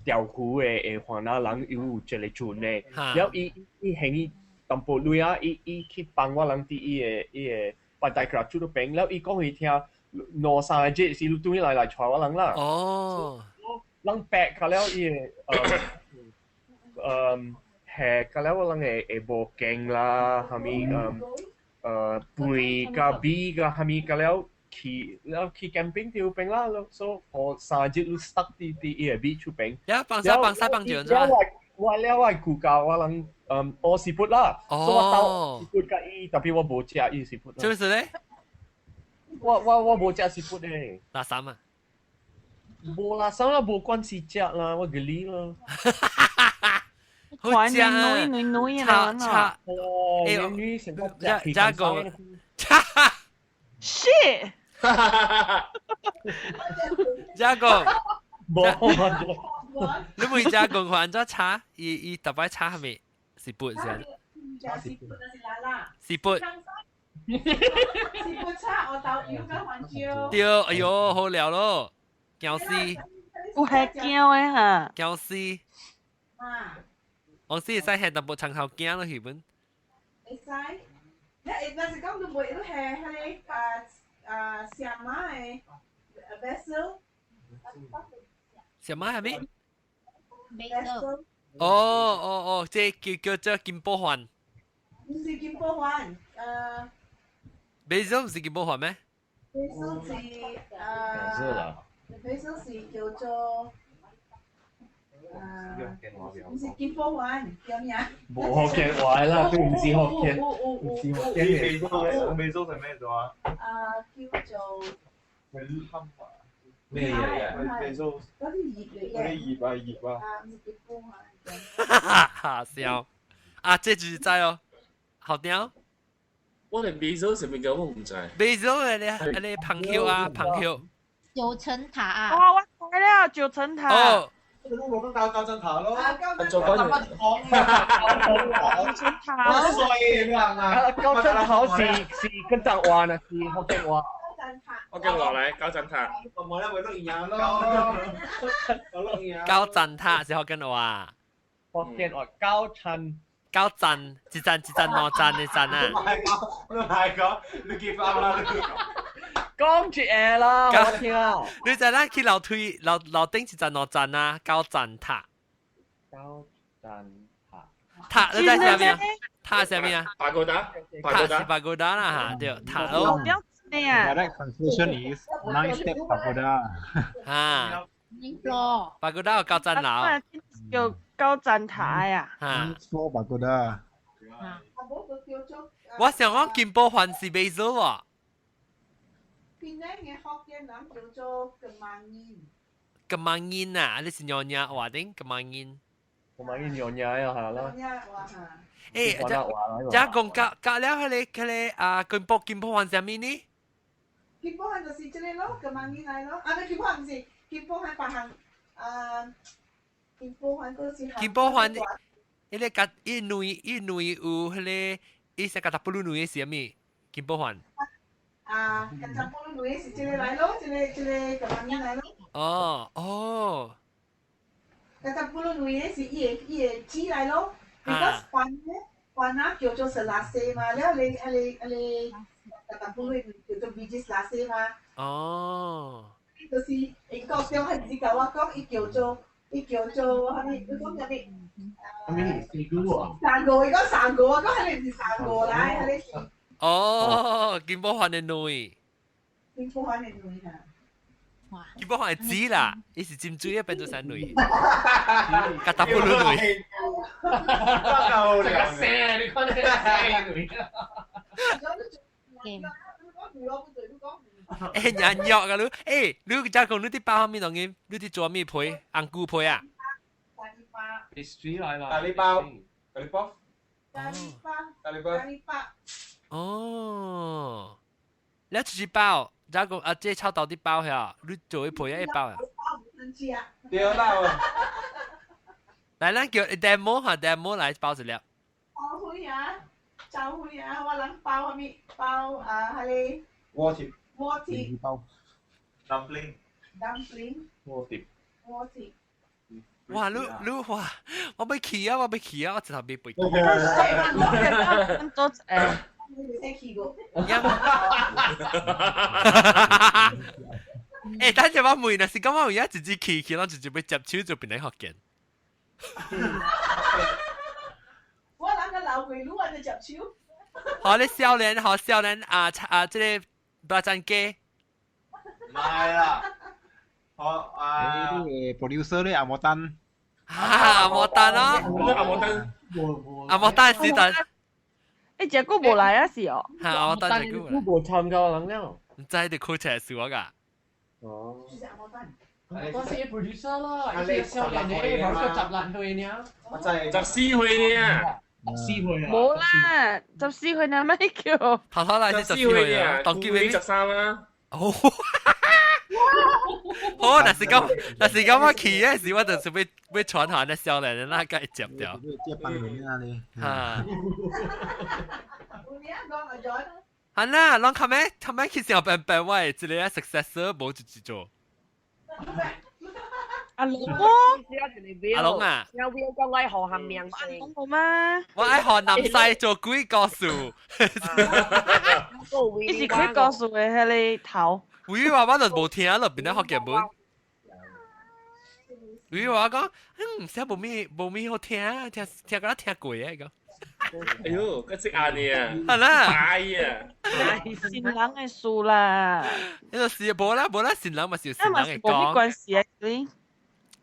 調湖的的番仔人，伊有一個船的，了伊伊還伊淡薄鐳啊，伊伊去幫我人佇伊的伊的 Pantai Kerachut 邊，了伊講伊聽兩三個節是轉來來帶我人啦。人白甲了伊的下甲了我人會會無驚啦，啥物飯甲米甲啥物甲了去了去 camping 佇邊啦，所以予3日你 stuck 佇佇伊個 beach 邊。了放沙放沙放住了我我了我舅教我人學 seafood 啦，所以我鬥 seafood 甲伊，tapi 我無食伊 seafood。做咩事咧？我我我無食 seafood 咧。垃圾啊！無啦，啥啦，無關係食啦，我 geli 啦。好食啊！女女女炒炒，欸，女成個加加個， shit，加個，無，你會加個看怎炒？伊伊逐擺炒係咪是撥先？是撥是啦啦。是撥。是撥炒我豆油跟番椒。對，哎喲，好料咯，驚死！有係驚的哈。驚死！啊。我是會使下淡薄葱頭驚落去本。會使，你若是講你袂你下彼個啊啊啥馬的 basil。啥馬係咪？ basil。哦哦哦，這叫叫做金寶環。毋是金寶環，basil 毋是金寶環咩？basil 是basil 是叫做。毋是金寶環，叫咩啊？無福建話啦，佢毋是福建，毋是福建嘅。 basil 係咩咗啊？啊，叫做咩嘢嘅？basil 嗰啲葉嚟嘅。嗰啲葉啊葉啊。啊，毋是金寶環。哈哈笑，啊，這就是知哦，好聽。我連 basil 係咩叫我唔知。 basil 係你你朋友啊，朋友。九層塔啊！哦，我知了，九層塔。哦。你都攞緊搞九層塔咯，做緊九層塔。衰啊！九層塔是是跟台灣啊，是福建話。我叫落嚟九層塔。我冇啦，咪錄音咯。九層塔是福建話。福建話九層。九層，一層一層兩層的層啊。你係講，你記翻啦。講一下啦，我聽。你知咱去樓梯樓樓頂一層兩層啊，九層塔。九層塔。塔你知啥物啊？塔啥物啊？巴哥達，塔是巴哥達啦嚇，對，塔咯。 Direct translation is nine step pagoda。啊。 Nine floor。巴哥達有九層樓。叫九層塔呀。嚇。 Floor pagoda。我想講金寶環是 basil 喎。檳城嘅福建人叫做 kemangi。 kemangi 啊，你是娘惹話定 kemangi？ kemangi 娘惹啊，係啦。娘惹話嚇。欸，這這講隔隔了，彼個彼個啊，金寶金寶環啥物呢？金寶環就是這個咯，kemangi 來咯。啊，不，金寶環毋是金寶環別項啊，金寶環嗰是。金寶環，彼個甲伊內伊內有彼個，伊是甲達布魯內是啥物？金寶環。啊，甲達布魯內是這個來咯，這個這個 kemangi 來咯。哦哦。甲達布魯內是伊個伊個籽來咯。because 番咧，番仔叫做 selasih 嘛，了你啊你啊你甲達布魯叫做 biji selasih 嘛。哦。就是英國中彼時共我講，伊叫做伊叫做啥物？你講啥物？啥物？四股啊？三個，伊講三個，我講彼個毋是三個來，彼個是。哦，金寶環的卵。金寶環的卵啊！金寶環的籽啦，伊是浸水變做啥卵？甲達布魯卵。夠這個聲，你看這個聲。欸，人肉啊你，欸，你遮講你佇包啥物東西？你佇做啥物皮？紅菇皮啊？ Pastry 來啦。咖喱包，咖喱包。咖喱包。咖喱包。咖喱包。哦，你一隻包，遮講啊，這臭豆佇包遐，你做的皮一包啊？對啦。來，咱叫 demo 嚇，demo 來包一粒。包灰啊，走灰啊，我諗包啥物？包啊，彼個鍋貼。鍋貼。包。Dumpling。 Dumpling。鍋貼。鍋貼。哇！你你哇！我欲去啊！我欲去啊！我一頭未背。做誒。你未使去過。欸，等陣我問，若是講我有影直接去去，我直接欲接手就變來福建。我人個老鬼路啊，就接手。好，你少年，好少年啊啊！這個大戰機。唔係啦。好啊！你 producer 咧阿摩丹。啊，阿摩丹咯。阿摩丹。阿摩丹是但。欸，這久無來啊是哦。嚇，阿摩丹這久無參加人了。唔知你開車是我㗎。哦。我是 producer 啦，伊是少年的，我是16歲爾。我真係14歲爾。 14歲啊！無啦，14歲爾咪叫。頭頭來是14歲啊，當今13啊。哦。好，若是講，若是講我去的時，我就準備欲傳下那少年的那個會接掉。接班人啊你。嚇。有影講阿 John。係啦，攏較尾，較尾去上笨笨，我的一個 successor 無一一做。阿龍阿龍啊！我 Will 講我愛學下名阿龍好嗎？我愛學南西做鬼故事。伊是鬼故事的彼个頭。有話我就無聽咯，變咗福建本。有話講，嗯，寫無咩無咩好聽，聽聽敢若聽過的講。哎呦，閣識按呢啊！係啦，拜啊！新人的事啦。呢個是無啦無啦，新人嘛是有新人的講。無咩關係啊，你。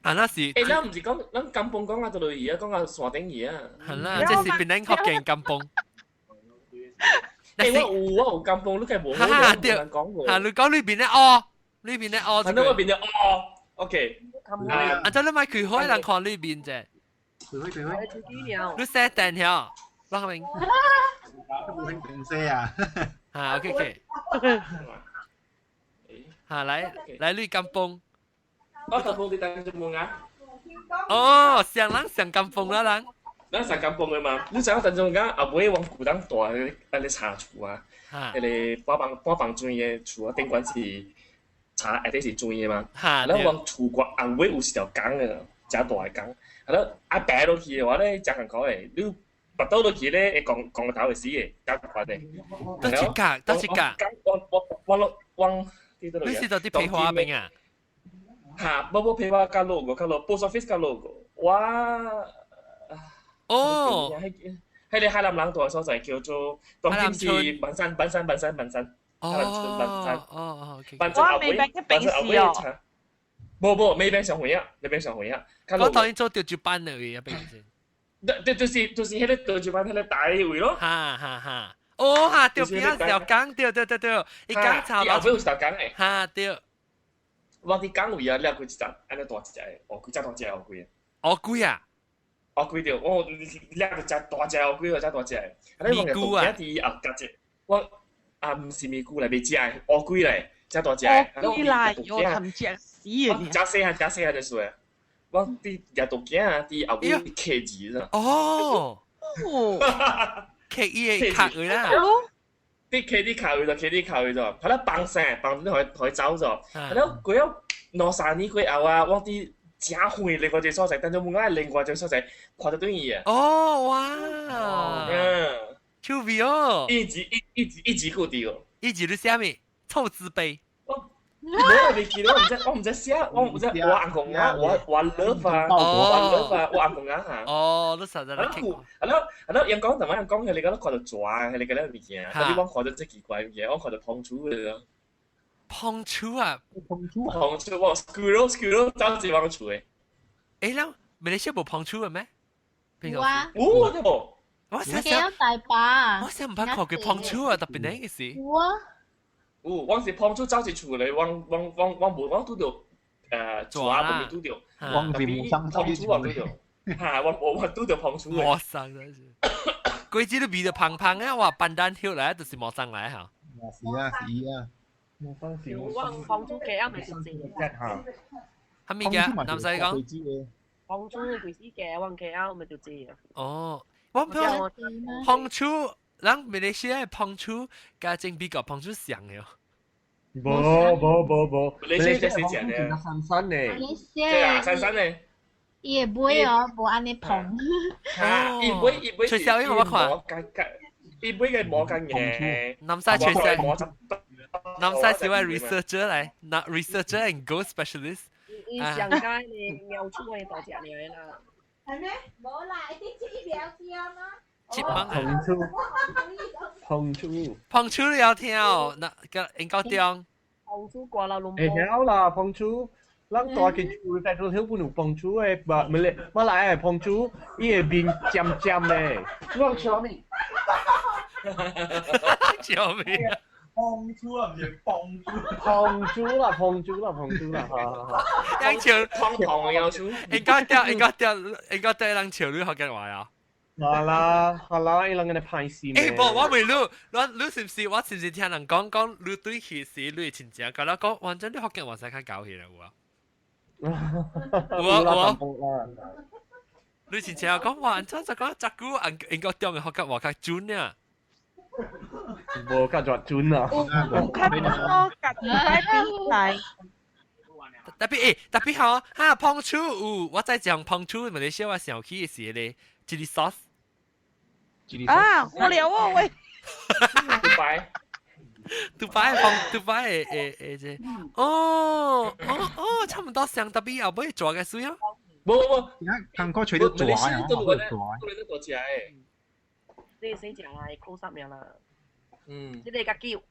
啊，那是。欸，咱毋是講，咱甘榜講到倒落去啊，講到山頂去啊。係啦，這是變咱福建甘榜。欸，我有甘榜，你計無好？哈對，哈你講裏邊的哦，裏邊的哦。反正我邊的哦，OK。啊，這你莫開開人看裏邊啫。開開開。你寫電曉，羅明。電寫啊。哈，OK OK。哈，來來，你甘榜。我甘榜佇當中門啊。哦，上人上甘榜啦人。咱上甘榜的嘛，你知影當中間後尾往古當大迄个茶厝啊，彼个半房磚的厝啊，顶悬是茶，下底是磚的嘛。咱往厝外后尾有一條江的，誠大的江。啊，咱啊爬落去的話咧，誠艱苦的。你跋倒落去咧，會摃摃頭會死的，夠懸的。倒一格，倒一格。我我你是佇佇皮花邊啊？哈，無無皮花較落過，較落 post office 較落過，我。哦，彼个海南人住的所在叫做，當今是萬山萬山萬山萬山，海南村萬山。哦哦，萬山後尾，萬山後尾查。無無，沒變上遠啊，沒變上遠啊。我當然做潮州班的位啊，變成。對，就是彼个潮州班彼个大位咯。哈哈哈！哦哈，對邊仔條江，對對對對，伊江插後尾有一條江的。哈對。我佇江位啊，掠過一隻，按呢大一隻的，烏龜，遮大隻烏龜。烏龜啊！烏龜對，我掠著遮大隻烏龜，遮大隻的。咪菇啊！佇後夾隻，我啊毋是咪菇來，袂食的烏龜來，遮大隻。烏龜來，有含食死的。遮細漢，遮細漢就是。我佇掠毒囝啊，佇後尾刻字啦。哦。刻伊的卡位啦。啲刻啲卡位就刻啲卡位就，佢咧放生，放你予伊走咗。啊了過了兩三年過後啊，我佇誠遠另外一個所在，但係我愛另外一個所在看到對伊啊。哦哇！嗯，趣味哦。一直一一直一直固定哦。一直你寫咩？臭字碑。我未記得，我毋知，我毋知寫，我毋知，我阿公啊，我我 love 啊，我 love 啊，我阿公啊嚇。哦，你實在啊了啊了，人講，但係人講，佢哋覺得看到蛇，佢哋覺得物件，但係我看到這奇怪物件，我看到碰鼠的。碰鼠啊！碰鼠啊！碰鼠，我 squirrel squirrel 走一幫厝的。欸，咱馬來西亞無碰鼠的咩？有啊。有對無？我想大把。我想毋捌看過碰鼠啊，特別呢個是。有啊。有，我是碰鼠走一厝咧，我我我我無我拄著蛇啊，無拄著。我是無生碰鼠我拄著。嚇！我我我拄著碰鼠。魔生真是。規隻都味著芳芳啊！哇，斑斓葉來就是魔生來嚇。是啊，是啊。魔生是我碰鼠雞啊，咪是正。嚇物件？南西講。彭厝嘅幾時嘅，我 KL 咪就知啊。哦，我唔彭厝，人馬來西亞彭厝，加正比較彭厝像嘅。無無無無，馬來西亞是講嘅，山山呢？馬來西亞山山呢？伊會買哦，無按呢捧。伊買伊買，吹簫因為我看，伊買嘅摩根嘅，南西吹簫，南西是位 researcher 嚟，那 researcher and ghost specialist。伊上街咧描出嘅大隻嚟啦。係咩？無啦，一啲一聊天嗎？接棒彭厝，彭厝，彭厝你有聽哦？那個應該點？彭厝過啦，龍。會曉啦，彭厝。咱大間厝在做曉本有彭厝的，馬馬來馬來的彭厝，伊會面尖尖的。你講笑咩？笑咩？彭厝啊，唔是彭厝。彭厝啦，彭厝啦，彭厝啦，好好好。人笑胖胖的要求。應該掉，應該掉，應該掉人笑你學緊話啊？好啦，好啦，伊人個歹勢。欸，無，我問你，你是毋是？我是毋是聽人講講，你對彼時你的親情，甲我講，反正你福建話使較搞起來有啊？有啊有啊。你親情講，哇，怎就講這久，應該中嘅福建話較準啊？無較準啊！有較準咯，家己擺比賽。特別欸，特別吼，哈，彭厝有，我在講彭厝，馬來西亞我想起的是彼個 chili sauce。啊，無聊哦喂！杜拜，杜拜放杜拜的的的這，哦哦哦，差唔多像特別後尾做嘅水啊。無無無，韓國吹到大啊，都大，都大隻的。這個洗食啦，close up 了啦。嗯。這個較久。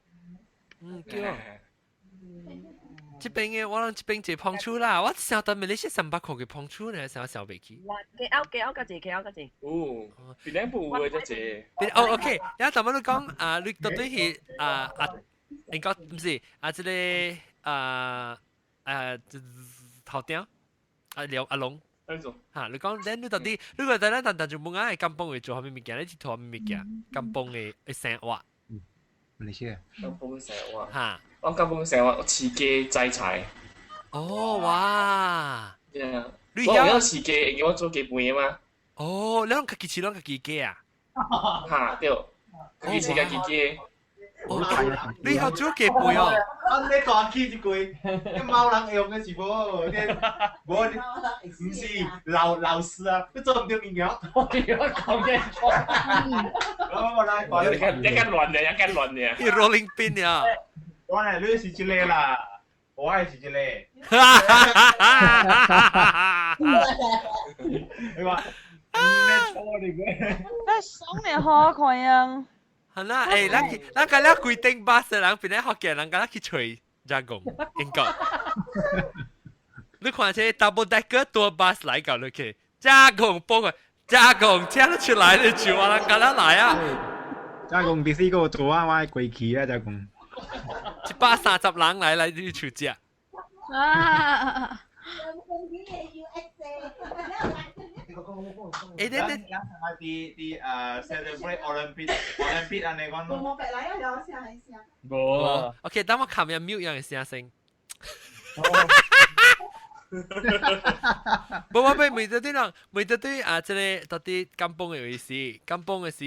嗯，久。這邊的我攏這邊一個彭厝啦，我想到馬來西亞300塊嘅彭厝呢，想想袂起。加拗加拗較濟，加拗較濟。哦，邊兩部有的這濟。哦，OK，然後頭先你講啊，你到底是啊啊，應該毋是啊，這個啊啊頭頂啊廖阿龍。嚇！你講，咱你到底，你覺得咱但但就冇愛甘榜會做啥物物件？你佚佗啥物物件？甘榜的生活。馬來西亞。甘榜生活。嚇！我甘榜生活飼雞摘菜。哦，哇！你我有飼雞，我做雞飯嘛。哦，你攏家己飼，攏家己雞啊？嚇對，家己飼家己雞。你曉煮雞飯哦？按你大氣一句，你貓人用的是無？無，唔是老老師啊，你做唔到物件。我講嘅錯。我來，一間一間亂嘅，一間亂嘅。你 rolling pin 啊？我係你是這個啦，我係是這個。你話你錯你個？那爽嘅好看樣。係啦，欸，咱去，咱個了規定巴士人，邊咧福建人，敢若去揣加工，應該。你看這 double decker 多巴士來到落去，加工幫個加工聽得出來的就啊，敢若來啊。加工必須個做啊，我過去啊，加工。 130人來來你厝食。啊！欸，你你。啲啲誒 celebrate Olympic Olympic 安尼講咯。無白來啊，有聲係聲。無啊。 OK，等我冚入 mute 樣嘅聲聲。無我欲問到對人，問到對啊，這個到底甘榜的意思，甘榜的是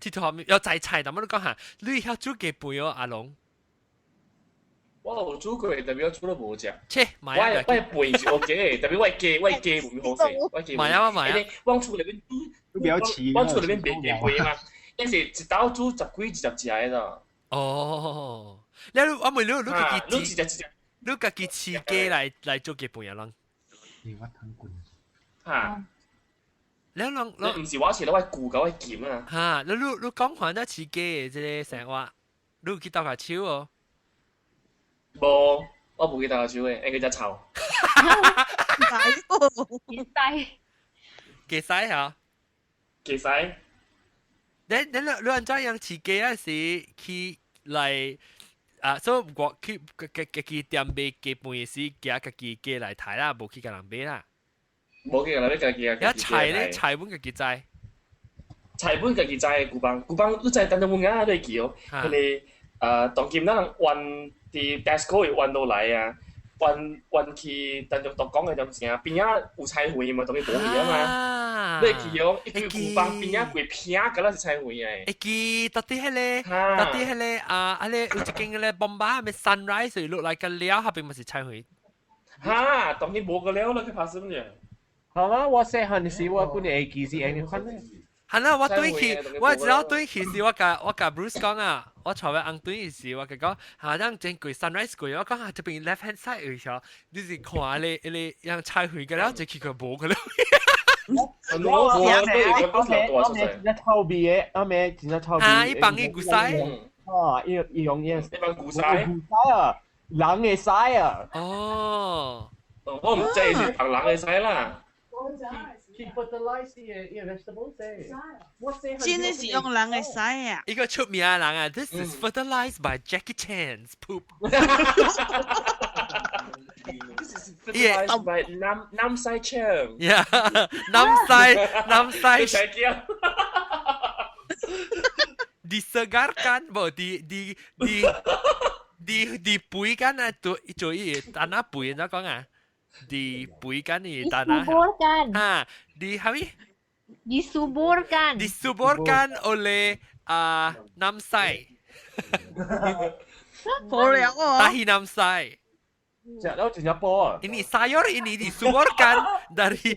佚佗要摘菜，但我你講下，你曉煮雞飯哦，阿龍。我有煮過，特別我煮了無食。切，我的飯是 OK，特別我的雞，我的雞無好食，我雞。買啊買啊！我厝內面煮，我厝內面賣雞飯嘛，但是一兜煮十幾二十隻的啦。哦，你我問你，你家己你一隻一隻，你家己飼雞來來做雞飯啊？人？你我湯滾。嚇！你人你毋是我飼，我舅佮我琴啊。嚇！你你你講看那飼雞的這個生活，你有去鬥下手哦？無，我無去鬥下手的，因為只臭。雞屎。雞屎嚇？雞屎。你你你按怎樣飼雞啊？是去來啊？所以我去家家己店賣雞飯時，寄家己雞來刣啦，無去共人買啦。無去共人買，家己啊。一菜咧，菜本家己摘。菜本家己摘，古枋古枋，你知等陣阮仔都會記哦。彼個當今咱人運佇 Tesco 會運落來啊，運運去陳玉獨講嘅種城，邊仔有菜園嘛，當佢無去啊嘛。你去用一間廚房邊仔規片，敢若是菜園嘅。會記到底彼个，到底彼个啊，彼个有一間彼个bomba咩 sunrise 落來個了，下邊嘛是菜園。哈，當佢無個了，你去拍什麼啫？好啦，我細漢時我本來會記是按呢款咧。係啦，我對去，我知道對去時，我共 Bruce 講啊，我坐喺紅對時，我共講，嚇，咱真過 sunrise 過，我講啊，這邊 left hand side 有時，你是看咧，彼個樣菜園個了，就去個無個了。我我我真正臭味的，阿妹真正臭味。啊，伊放伊古屎。啊，伊伊用伊。伊放古屎。古屎啊，人的屎啊。哦。我毋知是放人的屎啦。去 fertilize 伊个 vegetables 我真的是用人的屎啊！一個出名的人啊，This is fertilized by Jackie Chan's poop。 This is fertilized by 南南西腸。 Yeah，南西南西。Disegarkan, bo di di di di di 肥緊啊，做做伊tanah 肥，你講啊？di 肥緊伊 tanah。 Disuburkan. 啊，di 係咪？ Disuburkan. Disuburkan oleh 南西。好了哦。 Tahi 南西。食到真正飽啊！ Ini sayur ini disuburkan dari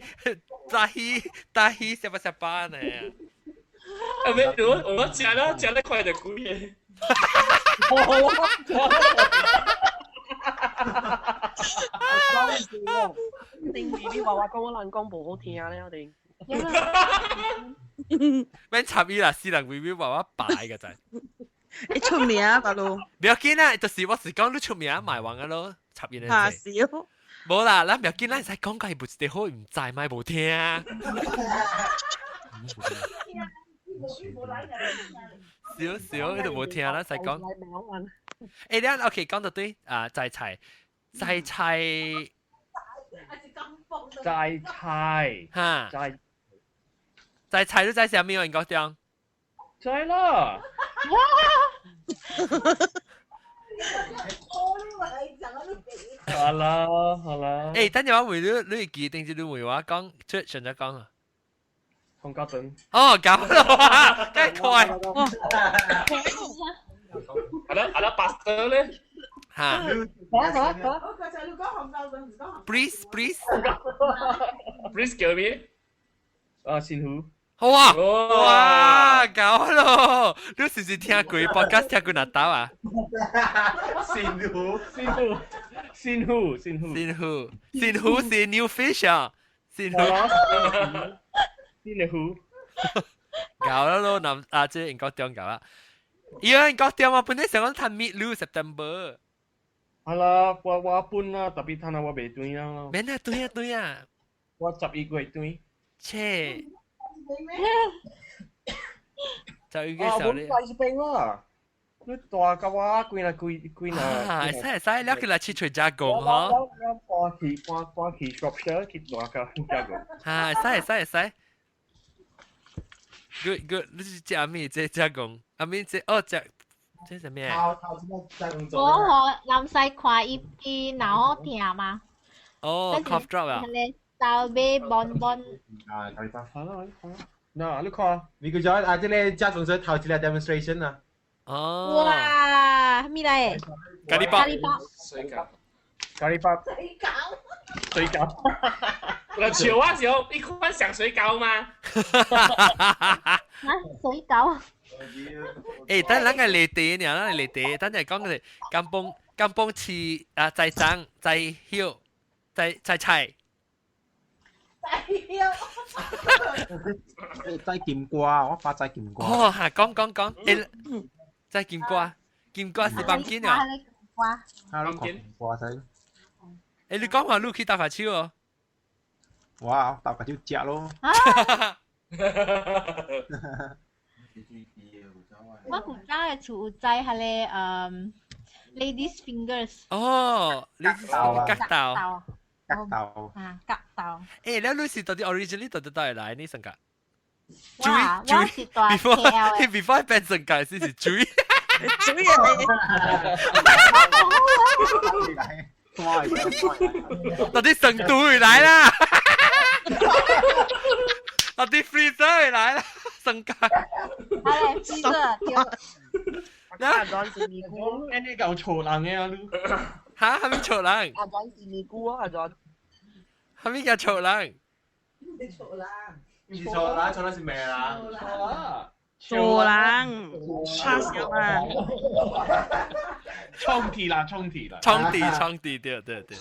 tahi tahi siapa siapa nih. 啊，咩？我我食了食了快就貴嘅。定弟弟話話講我難講無好聽咧，我哋。免插伊啦，私人微微話我擺嘅就。你出名啊，大佬。唔要緊啦，就是我是講你出名賣完嘅咯，插伊咧。嚇笑。無啦，咱唔要緊，咱使講個係無一好，唔知咪無聽。少少，你都無聽啦，使講。誒，你 OK 講到對啊，摘菜，摘菜，摘菜，哈，摘摘菜你摘啥物啊？應該講。摘啦。好啦好啦。誒，等陣我問你，你會記定是你問我講出上咗講啊？洪家頓。哦，搞啦，梗係快。阿拉阿拉白色咧，嚇。我剛才你講洪家頓，唔講。 Please please。 Please 叫咩？啊，仙虎。好啊！哇，搞咯！你是唔是聽過 podcast 聽過哪兜啊？仙虎，仙虎，仙虎，仙虎，仙虎，仙虎是 new fish 啊！仙虎，仙虎，搞啦咯，南啊，這英國中搞啦。伊個英國中我本來想講趁 meet 你 September。係啦，我我搬啦，特別趁啊，我未轉啊。免啊，對啊，對啊。我11月轉。切。就應該時候咧，我一邊啦，你大甲我幾若幾幾若，啊，會使會使，了佢來去揣加工嗬。我搬去搬搬去 Shropshire 去大甲加工。啊，會使會使會使。Good good，你是食咩？這加工，阿咩這哦食這啥物啊？頭頭先加工做。我和南西看伊伊腦疼嘛。哦，cough drop 啊。就買bonbon。啊，咖喱包。好啦好啦，嗱你看，你叫咗啊，這個加工做頭一個 demonstration 啊。哦。哇，咩嚟？咖喱包。咖喱包。水餃。咖喱包。水餃。水餃。我笑啊笑，你款上水餃嗎？啊，水餃。誒，等咱個例題呢，咱個例題，等陣講嘅甘榜甘榜市啊，在長在曉在在菜。摘金瓜，我發摘金瓜。哦，嚇，講講講，誒，摘金瓜，金瓜是綁緊啊。瓜。啊，金瓜仔。誒，你講話你去打發手哦？哇，打發手食咯。我古早嘅厝有摘彼個嗯 ladies fingers。哦，ladies fingers 角豆。角豆。啊，角豆。誒，你你是到底 originally 到底佗會來？你性格？我我是大 before before 變成格是是水。水啊！到底成都來啦，到底 freezer 來啦，生咖。係 freezer 對。阿莊是尼姑，安尼夠錯人嘅啊！嚇，係咪錯人？阿莊是尼姑啊，阿莊。係咪叫錯人？錯人。唔是錯人，錯人是咩人？錯人，差小啊！衝鐵啦，衝鐵啦，衝鐵，衝鐵，對對對。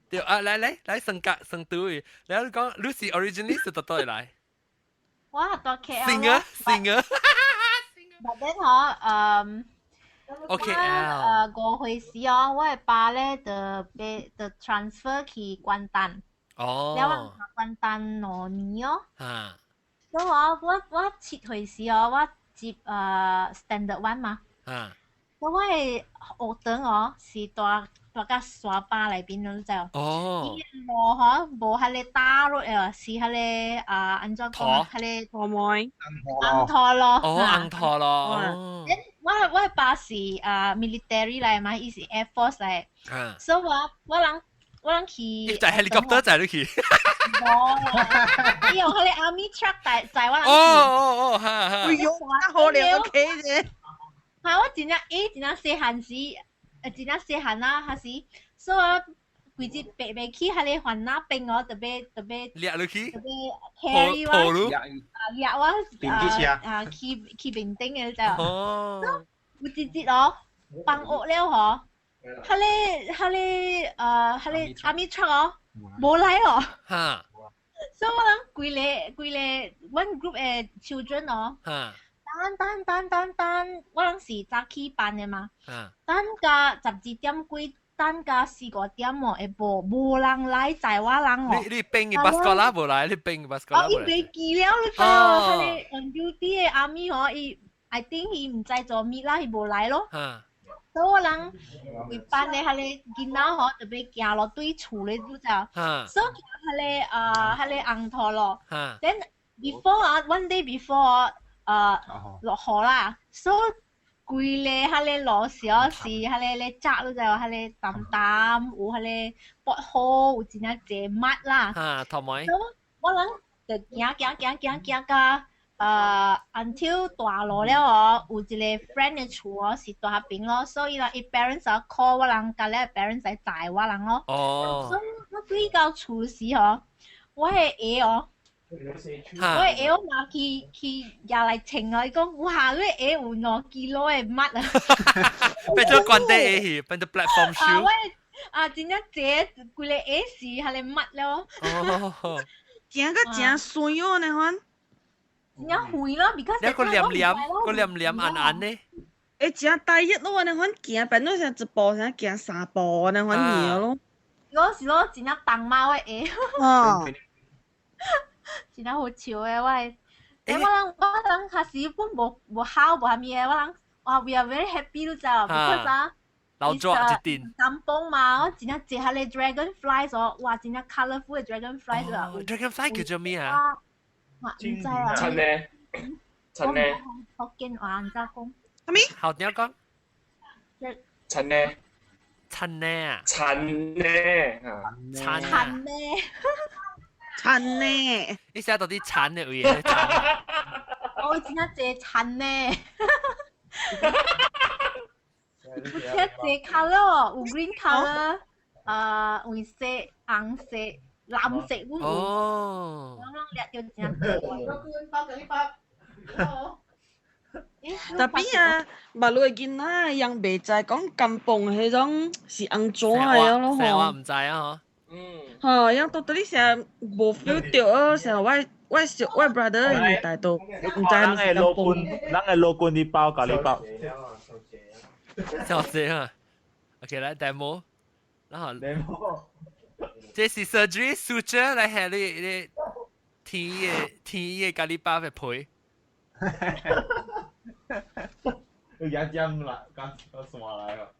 對啊，來來來，生格生對，然後你講 Lucy originally 是到佗來？我係住 KL。 Singer singer。 But then 嗬， OK 5歲時哦，我的爸咧就被就 transfer 去關丹。了我關丹2年哦。所以我7歲時哦，我接standard one 嘛。所以我的學堂哦是住住甲山巴內邊，你知無？伊路嗬無彼个 tar road 的，是彼个啊按怎講？彼个土妹。紅土路。哦，紅土路。哦。我爸是啊 military 來嘛，伊是 Air Force 來。所以我人去。伊載 helicopter 載你去。無，伊用彼个 army truck 載載我人去。哦哦哦，哈哈。哎喲，好了 OK 啫。嚇！我真正伊真正細漢時，真正細漢啊，還是所以我規日白白去彼個煩惱邊哦，特別特別掠落去，特別 carry 我，啊掠我啊去去面頂的，你知無？哦。有一日哦，放學了嗬，彼個 army truck 哦，無來哦。所以我人規个規个 one group 的 children 哦。等等等等等，我人是早起班的嘛，等到12點幾，等到四五點哦，下晡無人來載我人哦。你變嘅 bas sekolah 無來，你變嘅 bas sekolah 哦，伊袂記了，你知無？彼个 on duty 的 army 吼，伊 I think 伊毋知做物啦，伊無來咯。所以我人規班的彼个囡仔吼，特別行路對厝咧，你知無？所以行彼个啊，彼个紅土路。Then before 啊，one day before 落雨啦，所以規个彼个路小是彼個咧窄，你知無？彼个澹澹，有彼个 pothole，有真正濟 mud 啦。哈，同埋。所以我人就行行行行行到until 大路了哦，有一個 friend 的厝哦是住彼邊咯，所以啦，伊 parents 啊 call 我人，共咧 parents 來載我人咯。所以我對到厝時哦，我的鞋哦。我的鞋我拿去去舉來稱哦，伊講哇，你的鞋有2 kilo 的 mud 啊！變做關底鞋去，變做 platform shoe。我啊，真正濟規个鞋是彼个 mud 了。哦。行個誠水哦，呢款。真正遠咯，because 你個黏黏，個黏黏硬硬呢？會誠大熱咯，呢款行，變做成一步，成行三步，呢款爾咯。我是咯，真正重貓的鞋。哦。真正好笑的我的。欸，我人開始本無無考無啥物的，我人哇，we are very happy 你知無？because 啊，老抓一陣。 kampung 嘛，我真正坐彼个 dragonfly 哦，哇，真正 colourful 的 dragonfly 啊。 dragonfly 叫做咩啊？我毋知啊。陳呢？陳呢？福建話毋知講。啥物？好點講？陳呢？陳呢啊？陳呢？陳陳呢？陳呢？你寫到啲陳的位？陳。我真正濟陳呢。有真濟 colour 有 green colour，黃色、紅色、藍色，阮有。哦。我攏掠著真濟。包給你包。 Tapi 啊，馬路的囡仔樣袂知講 kampung 彼種是按怎的咯吼。我毋知啊吼。吼，樣到底你成無 feel 著啊，成我小我 brother 年代都毋知人的老君，人的老君你包咖喱包。笑死啊！OK，來 demo，然後 demo，這是 surgery suture 來係你天的天的咖喱包的皮。你一針啦，講講什麼來了？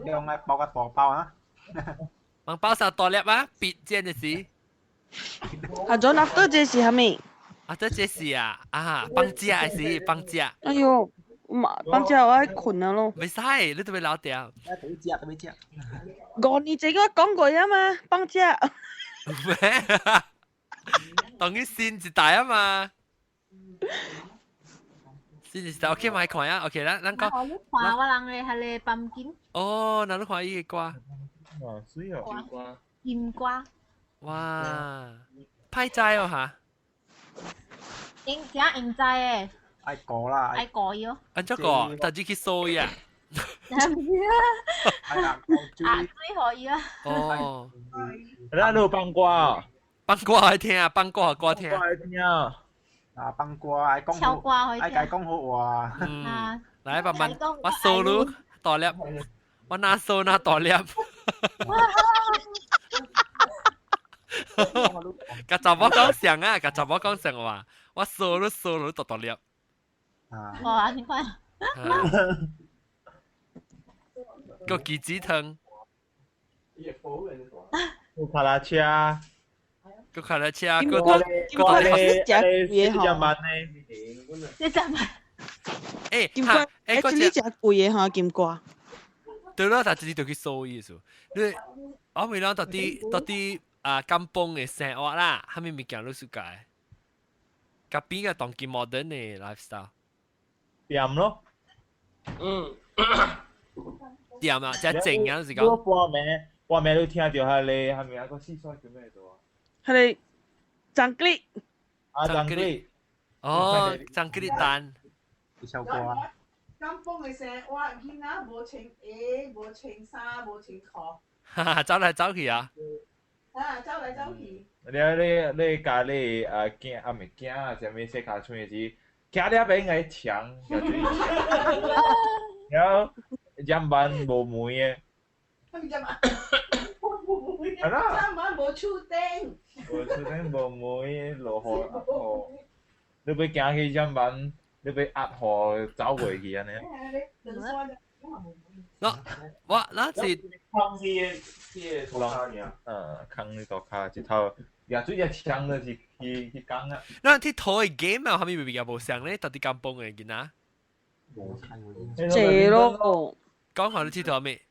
用來包個大包啊！幫包啥大粒啊？別煎的是。啊，John after 這是啥物？啊，這是啊，啊，放假的是放假。哎喲，嘛，放假我愛睏啊咯。袂使，你都欲留定。特別食，特別食。5年前我講過啊嘛，放假。咩？當於新一代啊嘛。新一代，OK，咪看啊，OK 啦，咱講。你看我人的彼个 pumpkin。哦，那你看伊个歌。哇，媠哦。金瓜。哇，歹知哦哈。用怎用知的？愛過啦。愛過伊哦。按怎過？但是去掃伊啊。唔是啊。啊，水予伊啊。哦。咱有放歌，放歌愛聽啊，放歌歌聽。愛聽啊，放歌愛講好，愛共講好話。嗯，來慢慢，我掃你大粒，我若掃若大粒。共查某講上啊，共查某講上話，我掃你掃你大大粒。哇！你看。個杞子湯。有卡拉車。個卡拉車，個個個咧，食貴的吼。四十萬。欸，金瓜，欸，這裡食貴的吼，金瓜。對咯，但是就去掃意思。你我問咱到底到底啊，甘榜的生活啦，啥物物件你 suka？佮邊個當今 modern 的 lifestyle？店咯。嗯。店啊，遮靜啊，就是講。我半暝半暝你聽著彼个，啥物啊？個四川叫咩做啊？彼个張吉。啊，張吉。哦，張吉丹。小歌。甘榜的生活，囡仔無穿鞋，無穿衫，無穿褲。哈哈，走來走去啊！啊，走來走去。你你你家你啊囝啊毋囝啊，啥物細跤穿的是，行了欲應該牆，然後夜晚無門的。夜晚無門。夜晚無厝頂。無厝頂無門，落雨雨，你欲行去夜晚，你欲壓雨走袂去按呢。我我那是空去去個塗跤爾，嗯，空去塗跤一頭，也水只槍就是去去講啊。咱去土的 game 啊，啥物比較無相咧？到底甘榜的囡仔？濟咯。講下你佚佗咩？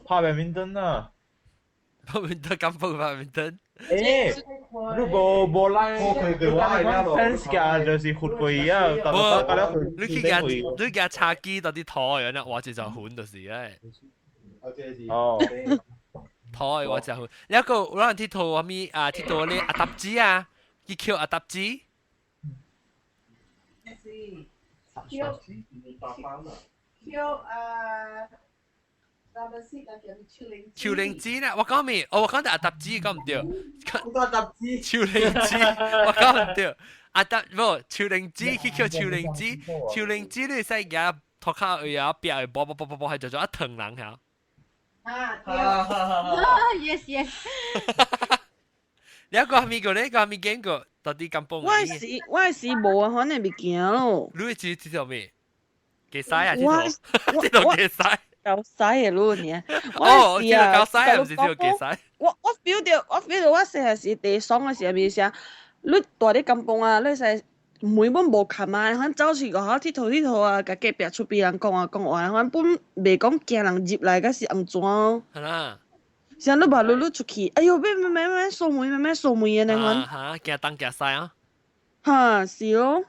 拍白面燈啊！拍面燈，甘榜拍面燈。欸，你無無來，fence 架就是活過去啊！無，你去共你共叉機到底土的，那挖一隻痕就是欸。哦。土的挖一隻痕，了閣有人佚佗啥物啊？佚佗咧阿搭子啊，去抾阿搭子。是。抾抾啊！樹靈子啦，我講咩？哦，我講阿搭子講毋對。講阿搭子。樹靈子，我講毋對。阿搭無樹靈子去抾樹靈子，樹靈子你會使舉塗跤位啊，壁會啵啵啵啵啵，係做做一藤人曉。啊，對。 Yes yes。你個係咪個咧？個係咪見過？到底甘榜？我是無啊，反正物件咯。你知知道咩？幾使啊？這套幾使？夠使的咯，你。哦，這個夠使啊，毋是這個幾使。我 feel 到，我 feel 到我細漢時第爽的時陣，啥？你蹛咧甘榜啊，你使門本無冚啊，反正走去外口𨑨迌𨑨迌啊，共隔壁厝邊人講啊講話，反正本袂講驚人入來，抑是按怎？係啦。像你把你你出去，哎喲，欲欲欲欲鎖門，欲欲鎖門的呢款。嚇，驚東驚西啊！哈，是咯。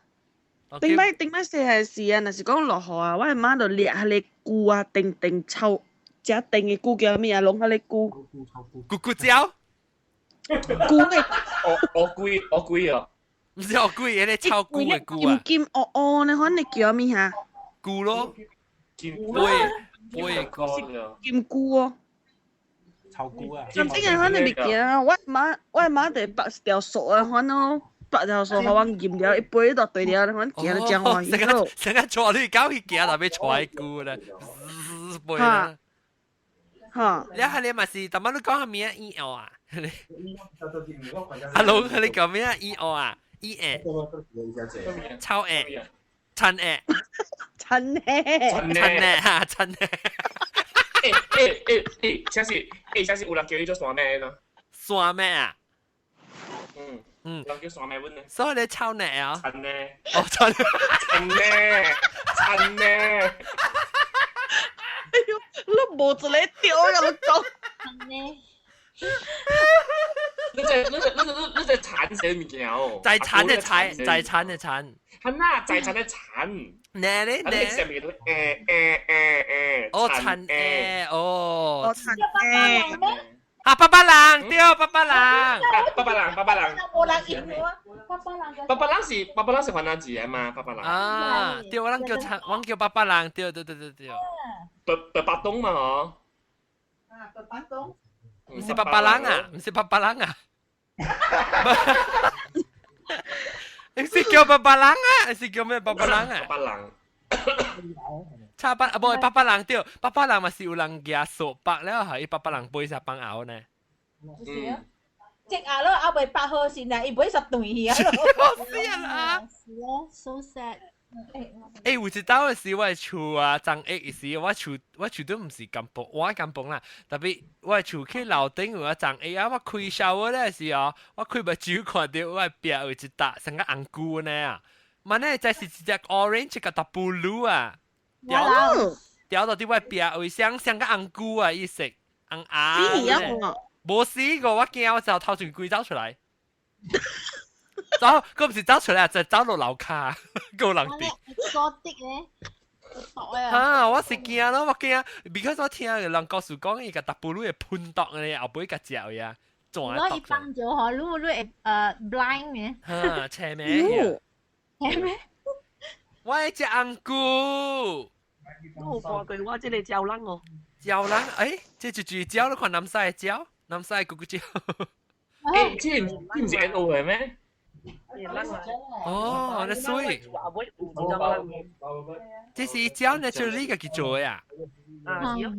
頂擺頂擺細漢時啊，若是講落雨啊，我的媽就掠彼个龜啊，長長臭，食長的龜叫啥物啊？攏彼个龜。龜龜鳥。龜的。烏龜烏龜哦。毋是烏龜，彼个臭龜的龜啊。金金烏烏呢款，你叫啥物哈？龜咯。金龜龜龜。金龜哦。臭龜啊！咁正個款的物件啊，我媽我媽就縛一條索啊款咯。縛條索，予阮吟了，伊飛落對了，阮行得真歡喜咯。成個帶你狗去行，特別帶龜咧，飛啦。哈！你係你咪是，頭先你講係咩啊？燕啊？阿龍，你講咩啊？燕啊？燕臭鴨，陳鴨，陳鴨，陳鴨哈，陳鴨。欸欸欸欸，請是欸，請是有人叫你做山咩呢？山咩啊？嗯。嗯，人叫山咩阮呢？所以你臭奶啊？陳呢？哦，陳陳呢？殘呢？哎呦，你無一個對啊！你講。殘呢？你這你這你這你這殘啥物件哦？在殘的殘，在殘的殘。係哪在殘的殘？呢咧呢？上面都欸。哦，殘欸，哦。哦，殘欸。啊，爸爸人對，爸爸人。爸爸人，爸爸人。無人應我，爸爸人。爸爸人是爸爸人是雲南字的嘛？爸爸人。啊，對，我人叫殘，我叫爸爸人，對對對對對。白白巴東嘛，嗬。啊，白巴東。唔是爸爸人啊，唔是爸爸人啊。你是叫爸爸人啊？是叫咩爸爸人啊？爸爸人。差不啊，無爸爸人對，爸爸人嘛是有人舉掃把了，係伊爸爸人背下放後呢。就是啊，即啊咯，後尾八號線啊，伊背十斷去啊咯。死啊！是咯，so sad。欸，有一道時我厝啊，張益時我厝我厝都毋是甘榜，我甘榜啦。特別我厝去樓頂有啊張益啊，我開燒咧時哦，我開目睭看到我壁有一笪成個紅菇呢啊，嘛呢這是一隻 orange 個 blue 啊，掉到佇我壁位像像個紅菇啊，伊色紅啊。無死過，我驚我就頭前規走出來。走，佢唔是走出來，就走落樓跤，夠人滴。我滴咧，袋啊！嚇！我是驚咯，我驚，because 我聽人告訴講，伊個大布魯會噴毒咧，後尾個食呀，撞啊！我一放咗嗬，你你會blind 嘅。嚇！邪咩？邪咩？我愛食紅菇。我有看過，我這個蕉人哦。蕉人，欸，這就是蕉，你看南西的蕉，南西的咕咕蕉。欸，這這唔是 N O 嘅咩？哦，那水。這是蕉呢，就是你家己做的啊？啊，是哦。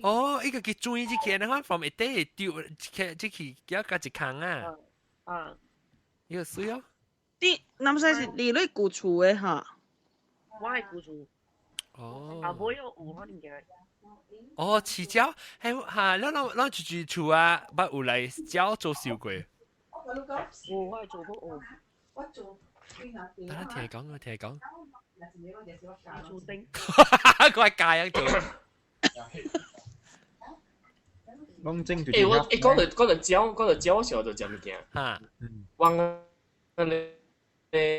哦，伊家己轉這個，你看從一底丟，這個叫加一空啊。啊。伊個水哦。你南西是佇你舊厝的哈？我係舊厝。哦。後尾有可能嘅。哦，飼蕉，嘿，哈，咱咱咱住住厝啊，捌有來蕉做燒過。有，我做過有。我做。等下聽講，我聽講。做丁。我係教樣做。講真就欸，我欸講到講到蕉，講到蕉，我想到食物件。哈。往那個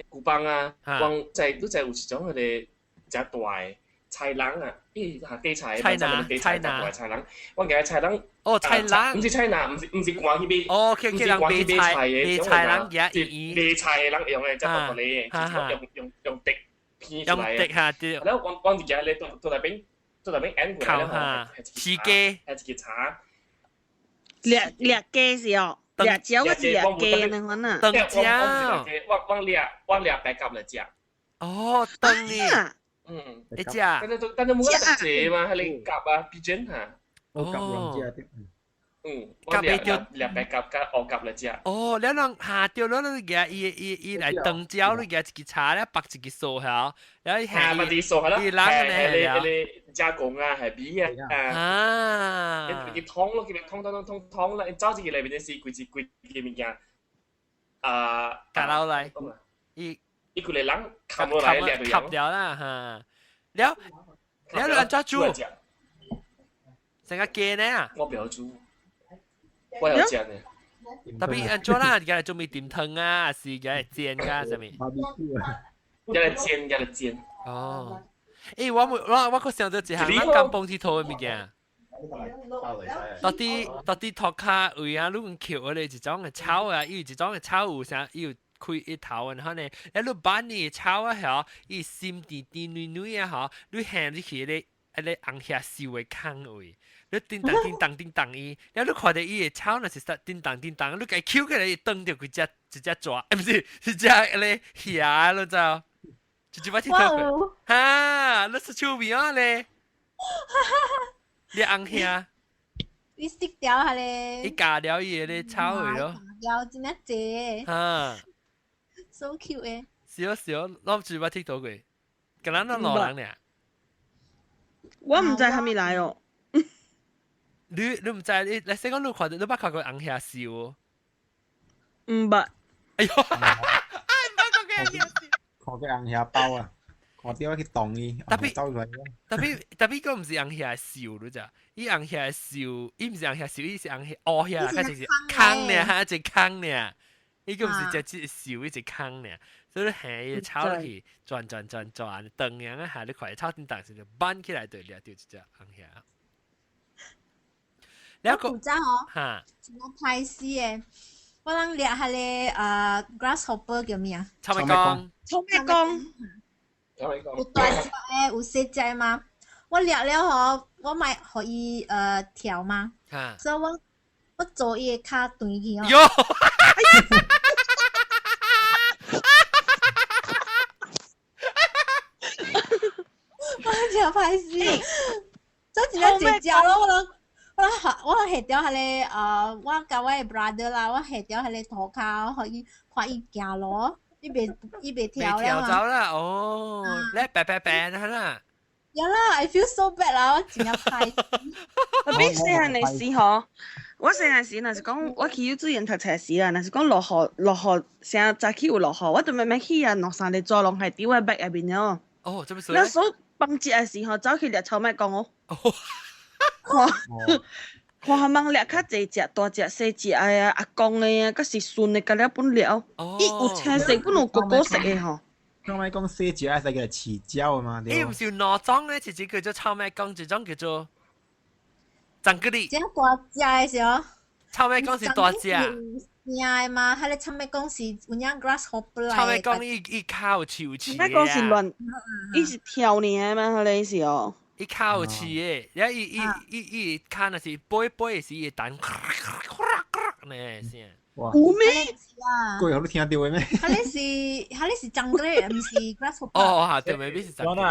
古枋啊，往在你知有一種彼個誠大个菜籠啊，伊下底菜，菜籃，菜籃，菜籃，我記得菜籠。哦，菜籃，毋是菜籃，毋是關去買，哦，去毋是關去買菜的，買菜人是買菜的人用的，才大大个，就是用用用竹片出來用竹哈對。然後我我就記得倒倒內邊，倒內邊按過來了吼，飼雞，係一個茶。掠掠雞是哦，掠蕉還是掠雞呢？款啊？長蕉。我我掠我掠白鴿來食。哦，長呢。嗯，一隻。但係但係冇得食嘛，係你鴿啊，pigeon 嚇。哦，鴿兩隻。嗯，我掠掠白鴿佮烏鴿來食。哦，你人下掉，你你舉伊伊伊來長蕉，你舉一支叉咧，拔一支數嚇，然後下拔一支數係啦，伊人咧，係你加工啊，係米啊，啊，伊湯咯，叫你湯湯湯湯湯啦，走一個內面是規一規個物件，啊，夾落來，伊。伊規個人冚落來，掠冚掉啦嚇，了了你按怎煮？成個雞呢啊？我不曉煮，我曉食呢。特別按怎啦？而家準備點湯啊，還是而家煎噶啥物？而家煎，而家煎。哦，欸，我我我閣想到一項咱甘榜鐵佗的物件。到底到底塗跤位啊，你用抾的一種的草啊，伊有一種的草有啥？伊有。開一頭，然後呢，一路把你草啊吼，伊心甜甜軟軟啊吼，你行入去咧，一個紅霞燒的坑位，你叮當叮當叮當伊，然後你看到伊的草若是說叮當叮當，你共伊抾起來，伊斷著幾隻一隻蛇，欸，毋是，一隻彼個蝦，你知無？一隻捌鐵佗過，哈，你是趣味啊咧？你紅蝦。你識掉下咧？伊咬了伊的草位咯。咬真正濟。哈。 So cute 誒！是哦是哦，我毋是捌鐵佗過，敢若咱老人爾。我毋知啥物來哦。你你毋知？你你先講你看著，你捌看過紅蝦燒無？毋捌。哎喲！啊，毋捌看過紅蝦燒。看過紅蝦包啊！看到去動伊，特別走出來。特別個毋是紅遐瘦你知？伊紅遐瘦，伊毋是紅遐瘦，伊是紅遐烏遐，較就是空爾，哈一空爾。伊個毋是只只瘦，伊一空爾，所以你下伊炒落去，轉轉轉轉，長樣啊下你看炒頂當時就扳起來就掠著一隻紅遐。我古早吼，我歹勢的，我人掠彼个grasshopper 叫咩啊？臭米公，臭米公，有大隻的，有細隻的嘛。我掠了吼，我咪予伊跳嘛，所以我做伊的跤斷去哦。喲！我真歹勢，這真正一隻咯，我攏。我我下掉彼个我佮我的 brother 啦，我下掉彼个塗跤，予伊看伊行路，伊袂跳了跳走啦，哦，咧白白白啦。有啦，I feel so bad 啦，我真正歹。特別細漢的時吼，我細漢時若是講我去幼稚園讀冊時啦，若是講落雨落雨，成日早起有落雨，我就慢慢去啊，兩三個紙攏係佇我 bag 入面哦。哦，這麼那時候放節的時候，走去掠臭麥公哦。看，看下蠓掠較濟隻，大隻、細隻的啊，阿公的啊，閣是孫的，甲了本掠。伊有青色，本有哥哥色的吼。臭麥公細隻，係叫飼鳥嘛？伊毋是有兩種咧，一隻叫做臭麥公，一種叫做長吉利。這大隻的是哦。臭麥公是大隻。領的嘛，彼个臭麥公是有影 grasshopper 來的。臭麥公伊伊跤有刺有刺。臭麥公是亂，伊是跳爾嘛，彼个是哦。伊跤有刺的，了伊伊伊伊跤若是飞飞時，伊會彈呢聲。有咩？過予你聽著的咩？彼个是彼个是長吉利，毋是 grasshopper。哦，哈，對，未必是長吉利。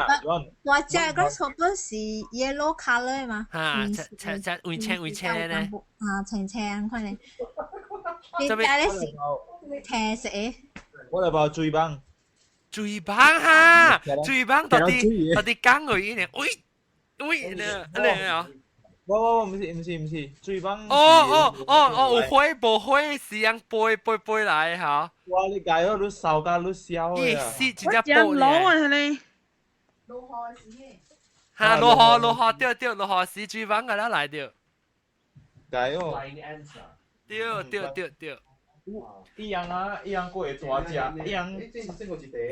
大隻 grasshopper 是 yellow colour 的嘛？哈，青青青青青青呢？啊，青青款的。你睇咧是青色的。我來包水蠓。水蠓哈，水蠓到底到底講過伊呢？喂喂呢？按呢啊？我毋是毋是毋是水蠓。哦哦哦哦，有火無火是樣飛飛飛來哈。哇！你解咗你燒甲你燒伊是真正飛咧。啊咧。落雨時。哈，落雨落雨對對，落雨時水蠓個啦來著。解哦。對對對對。伊樣啊，伊樣閣會大隻，伊樣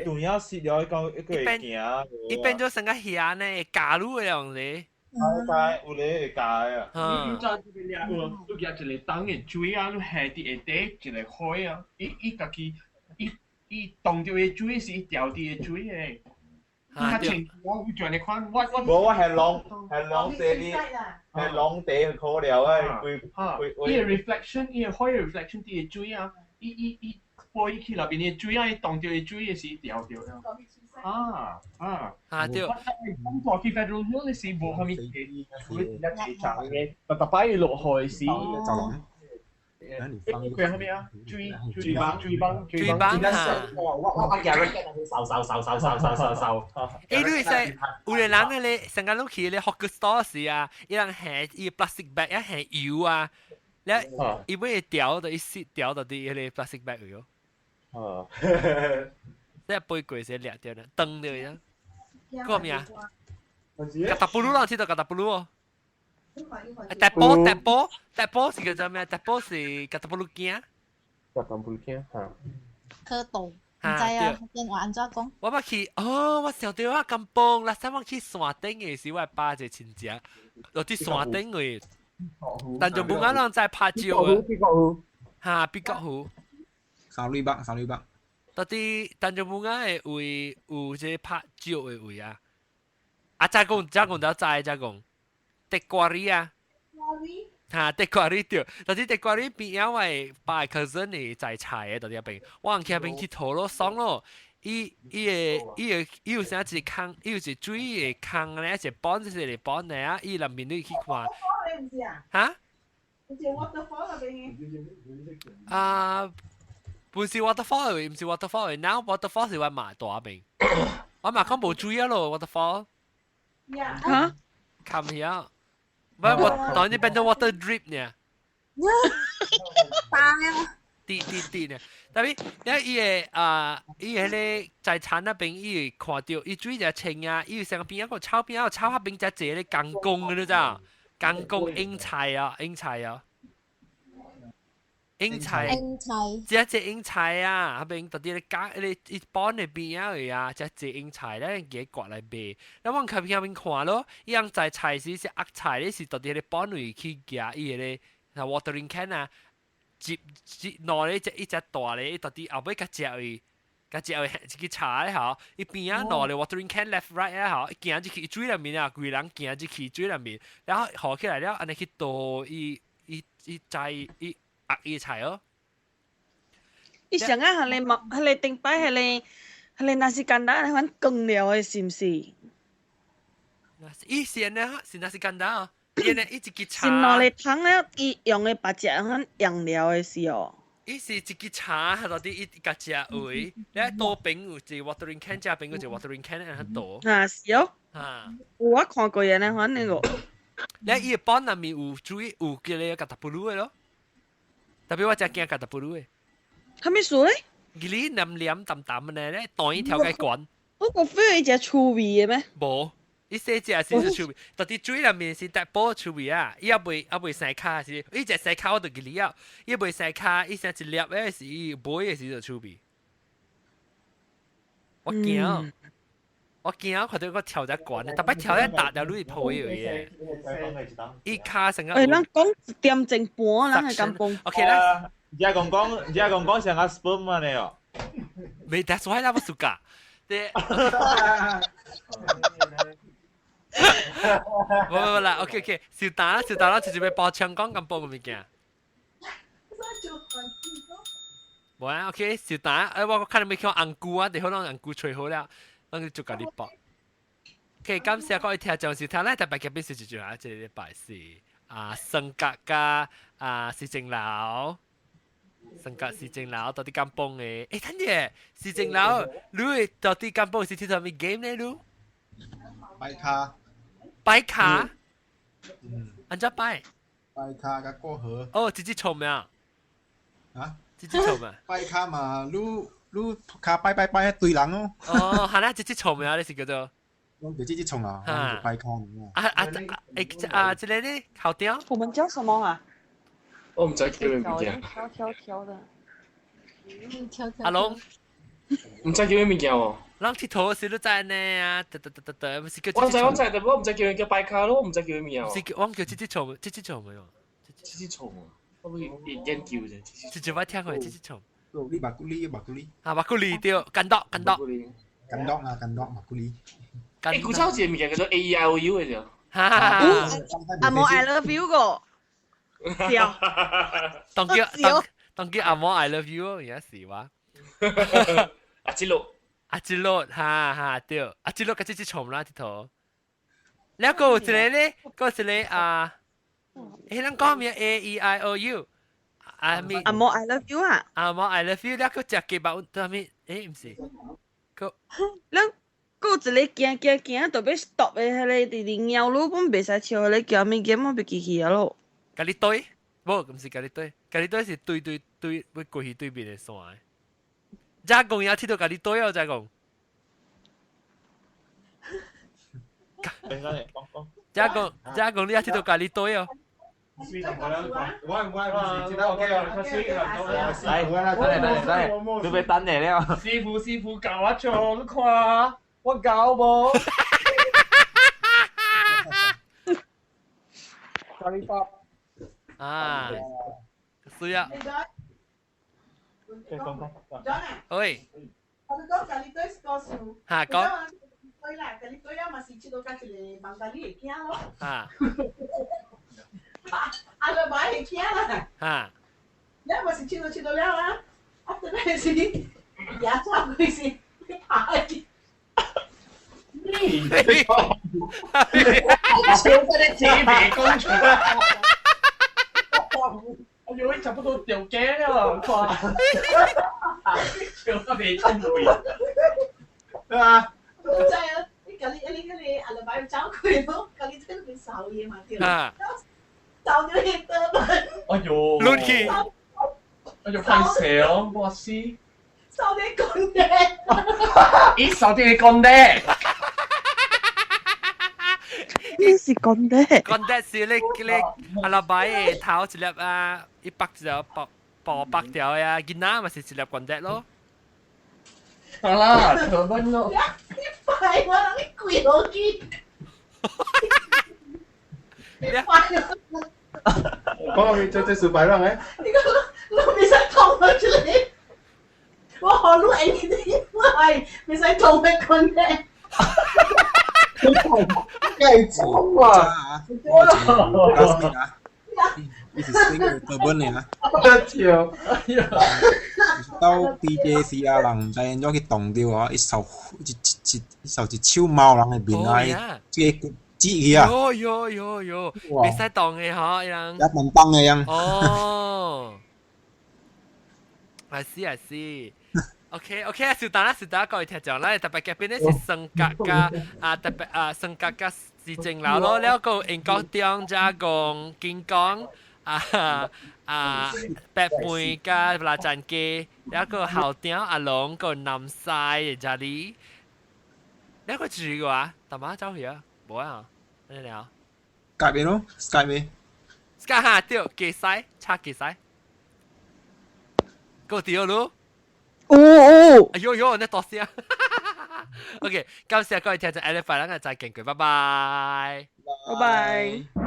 斷了死了，伊講伊閣會行。伊變做成個蝦呢，加入的樣子。啊，有咧會加的啊。你早這個掠有，你舉一個桶的水啊，你下佇下底一個火啊，伊伊家己，伊伊凍著的水是伊掉佇的水的。較清，我有轉來看，我我。無，我係浪係浪地哩，係浪地可了啊，規規。伊的 reflection，伊的火的 reflection 佇的水啊，伊伊伊飛去內邊的水啊，伊凍著的水的是掉著啊。啊啊啊對！我我去 Federal Hill 的時無蝦米地，佢一齊長嘅，特特擺落雨時。佢係咩啊？水水蠓水蠓水蠓啊！我我我 guarantee 瘦瘦瘦瘦瘦瘦瘦瘦。欸，你會使有個人咧，成日攏去咧 hawker store 時啊，伊人下伊 plastic bag 一下油啊，了伊尾會掉到伊濕掉到佇彼個 plastic bag 裡哦。哦。即係背過時掠掉咧，斷掉呀。個咩啊？格達布魯啦，知道格達布魯哦。大波大波大波是叫做咩？大波是格達布魯鏡。格達布魯鏡嚇。蝌蚪，毋知啊，電話按怎講？我捌去，哦，我想著我甘榜，那時我去山頂的時，我爸一個親戚，落佇山頂位，但就無可能再拍照啊。美國湖，嚇，美國湖。三類北，三類北。到底但就無愛的位有這拍照的位啊？啊，再講再講到再再講，德瓜里啊，哈，德瓜里對，但是德瓜里邊仔我的爸的 cousin 是在菜的，到底邊，我去遐邊去佗咯爽咯。伊伊個伊個伊有啥一個坑，伊有一個水的坑咧，一個泵一個泵的啊，伊南邊你去看。哈？啊！不是 waterfall 的，毋是 waterfall 的，now waterfall 是我媽大邊，我媽講無水啊咯 waterfall。嚇？冚曉，唔係我當然變做 water drip 呢。大啊！滴滴滴呢。特別你伊個啊，伊迄個在田那邊，伊會看到伊水就清啊，伊上邊一個草邊啊，草下邊才一個公公，你知影？公公應菜啊，應菜啊。應菜，只只應菜啊，嗰邊到底咧加咧一般的邊仔位啊，只只應菜咧，佢刮來賣。那我喺邊邊看咯，伊樣在菜市是鴨菜咧，是到底咧搬位去夾伊個咧，那 watering can 啊，接接攞咧只一隻大咧，到底後尾較食位，較食位一個茶咧吼，伊邊仔攞咧 watering can left right 啊吼，行入去水內面啊，規人行入去水內面，然後河起來了，按呢去倒伊伊伊摘伊。鴨伊菜哦。伊上啊，係你莫，係你頂擺，係你係你若是簡單，係款羹了的，是毋是？伊是呢，是若是簡單啊。伊呢，伊一支茶。是兩个湯了，伊用的別隻款用料的是哦。伊是一支茶，到底伊家食位，你倒邊有一個 watering can，這邊有一個 watering can，按倒。啊，是哦。啊。有我看過的呢，款那個。你伊個板內面有水，有叫你甲達布魯的咯。特別我真驚甲達布魯的。啥物事咧？伊哩黏黏淡淡的咧，彈一條個管。我個 feel 伊食趣味的咩？無，伊細隻是趣味，到底水內面是大波趣味啊！伊也袂也袂生跤是，伊食生跤我就記哩啊！伊袂生跤，伊生一粒的是伊買的時就趣味。我驚，我驚看到我跳得懸，特別跳得大條女抱伊嘅，伊跤成個。欸，咱講一點鐘半，咱係咁講。 OK 啦。而家講講，而家講講成個 sperm 啊你哦。未，that's why 啦，我暑假。對。無無啦，OK OK，小打啦，小打啦，直接要包槍講咁報個物件。無啊，OK，小打，哎，我看你未看紅菇啊，就好讓紅菇吹好了，咱就共你報。OK，感謝各位聽眾收聽，咱特別嘉賓是一句啊，這個禮拜是啊，升格加啊，市政樓。升格市政樓到底敢幫的？欸，等下，市政樓，你會到底敢幫是佚佗物 game 呢？你？擺卡。擺卡？按怎擺？擺卡佮過河。哦，這支錯咩啊？啊？這支錯咩？擺卡嘛，你你卡擺擺擺一堆人哦。哦，係啦，這支錯咩啊？你是叫做？我就這支錯啊，我擺卡。啊啊啊！啊，這個呢？校長？我們叫什麼啊？我毋知叫咩物件。跳跳跳的。阿龍，毋知叫咩物件哦。人佚佗時都知呢啊，得得得得得，毋是叫。我知我知，但我毋知叫叫擺卡咯，我毋知叫咩物件。是叫我叫這支蟲，這支蟲沒有。這支蟲啊，我會研究者。這隻我聽過，這支蟲。你馬古里，馬古里。啊，馬古里對，干刀干刀。干刀啊，干刀馬古里。欸，古早一個物件叫做 A E I O U 的啫。哈哈。阿毛 I love you 個。笑。當叫當當叫阿毛 I love you，而家是話。阿吉魯。阿吉魯，哈哈對，阿吉魯佮這隻蟲啦，佚佗。了閣有一個咧，閣有一個啊，欸，咱講咩 A E I O U，阿咪阿毛 I love you 啊。阿毛 I love you，了閣食雞肉，對咪？欸，毋是。閣。咱閣有一個行行行，特別 stop 的彼個佇佇尿路本袂使笑，彼個叫物件我袂記去啊咯。共你對，無，毋是共你對，共你對是對對對，欲過去對面的山。遮講也佚佗共你對哦，遮講。遮講遮講你也佚佗共你對哦。我來，等下等下等下，你別等下了。師傅師傅教我做，你看我教無？咖喱包。啊，是啊。喂。我講咖喱對是故事。嚇講。對啦，咖喱對啊嘛是佚佗佮一個孟加拉的囝咯。啊。啊，就買的囝啦。嚇。你嘛是佚佗佚佗了啊？啊，等下是夜走開始拍去。你笑得你自己講出來。哎呦，差不多掉頸了，看。笑得未清位。對啊。我知啊，你家己你你你阿老闆走開咯，家己在那邊掃嘢嘛對。啊。掃到去倒門。哎呦。攆去。我就歹勢哦，我死。手啲講嘅。伊手啲講的。你是講的？講的是你阿拉伯的頭一粒啊，一百一粒薄薄白條呀，囡仔咪是一粒講的咯。好啦，可問咯。一擺我諗你跪落去。你講去做做失敗人誒。你講你未使痛咗出嚟，我學你 anything，我係未使痛咩講的。計衝啊！你是新嘅課本嚟啊！笑，到 PJCR 人毋知按怎去動著哦，伊受一一一受一手貓人的面啊，這個骨折去啊！喲喲喲喲，袂使動的吼，伊人一門崩的樣。哦，I see I see。OK OK 啊，小等啦，小等各位聽眾，咱特別嘉賓咧是升格加啊，特別啊升格加市政樓咯，了個英國中加講金剛啊啊白梅加拉贊機，了個校長阿龍個南西的這裡，了個住個啊，大媽走去啊，無啊，咩了？改變咯，改變。改下對，幾西，差幾西，夠對咯。哦哦，哎呦呦，你多聲。OK，感謝各位聽眾，下禮拜咱再見，拜拜。拜拜。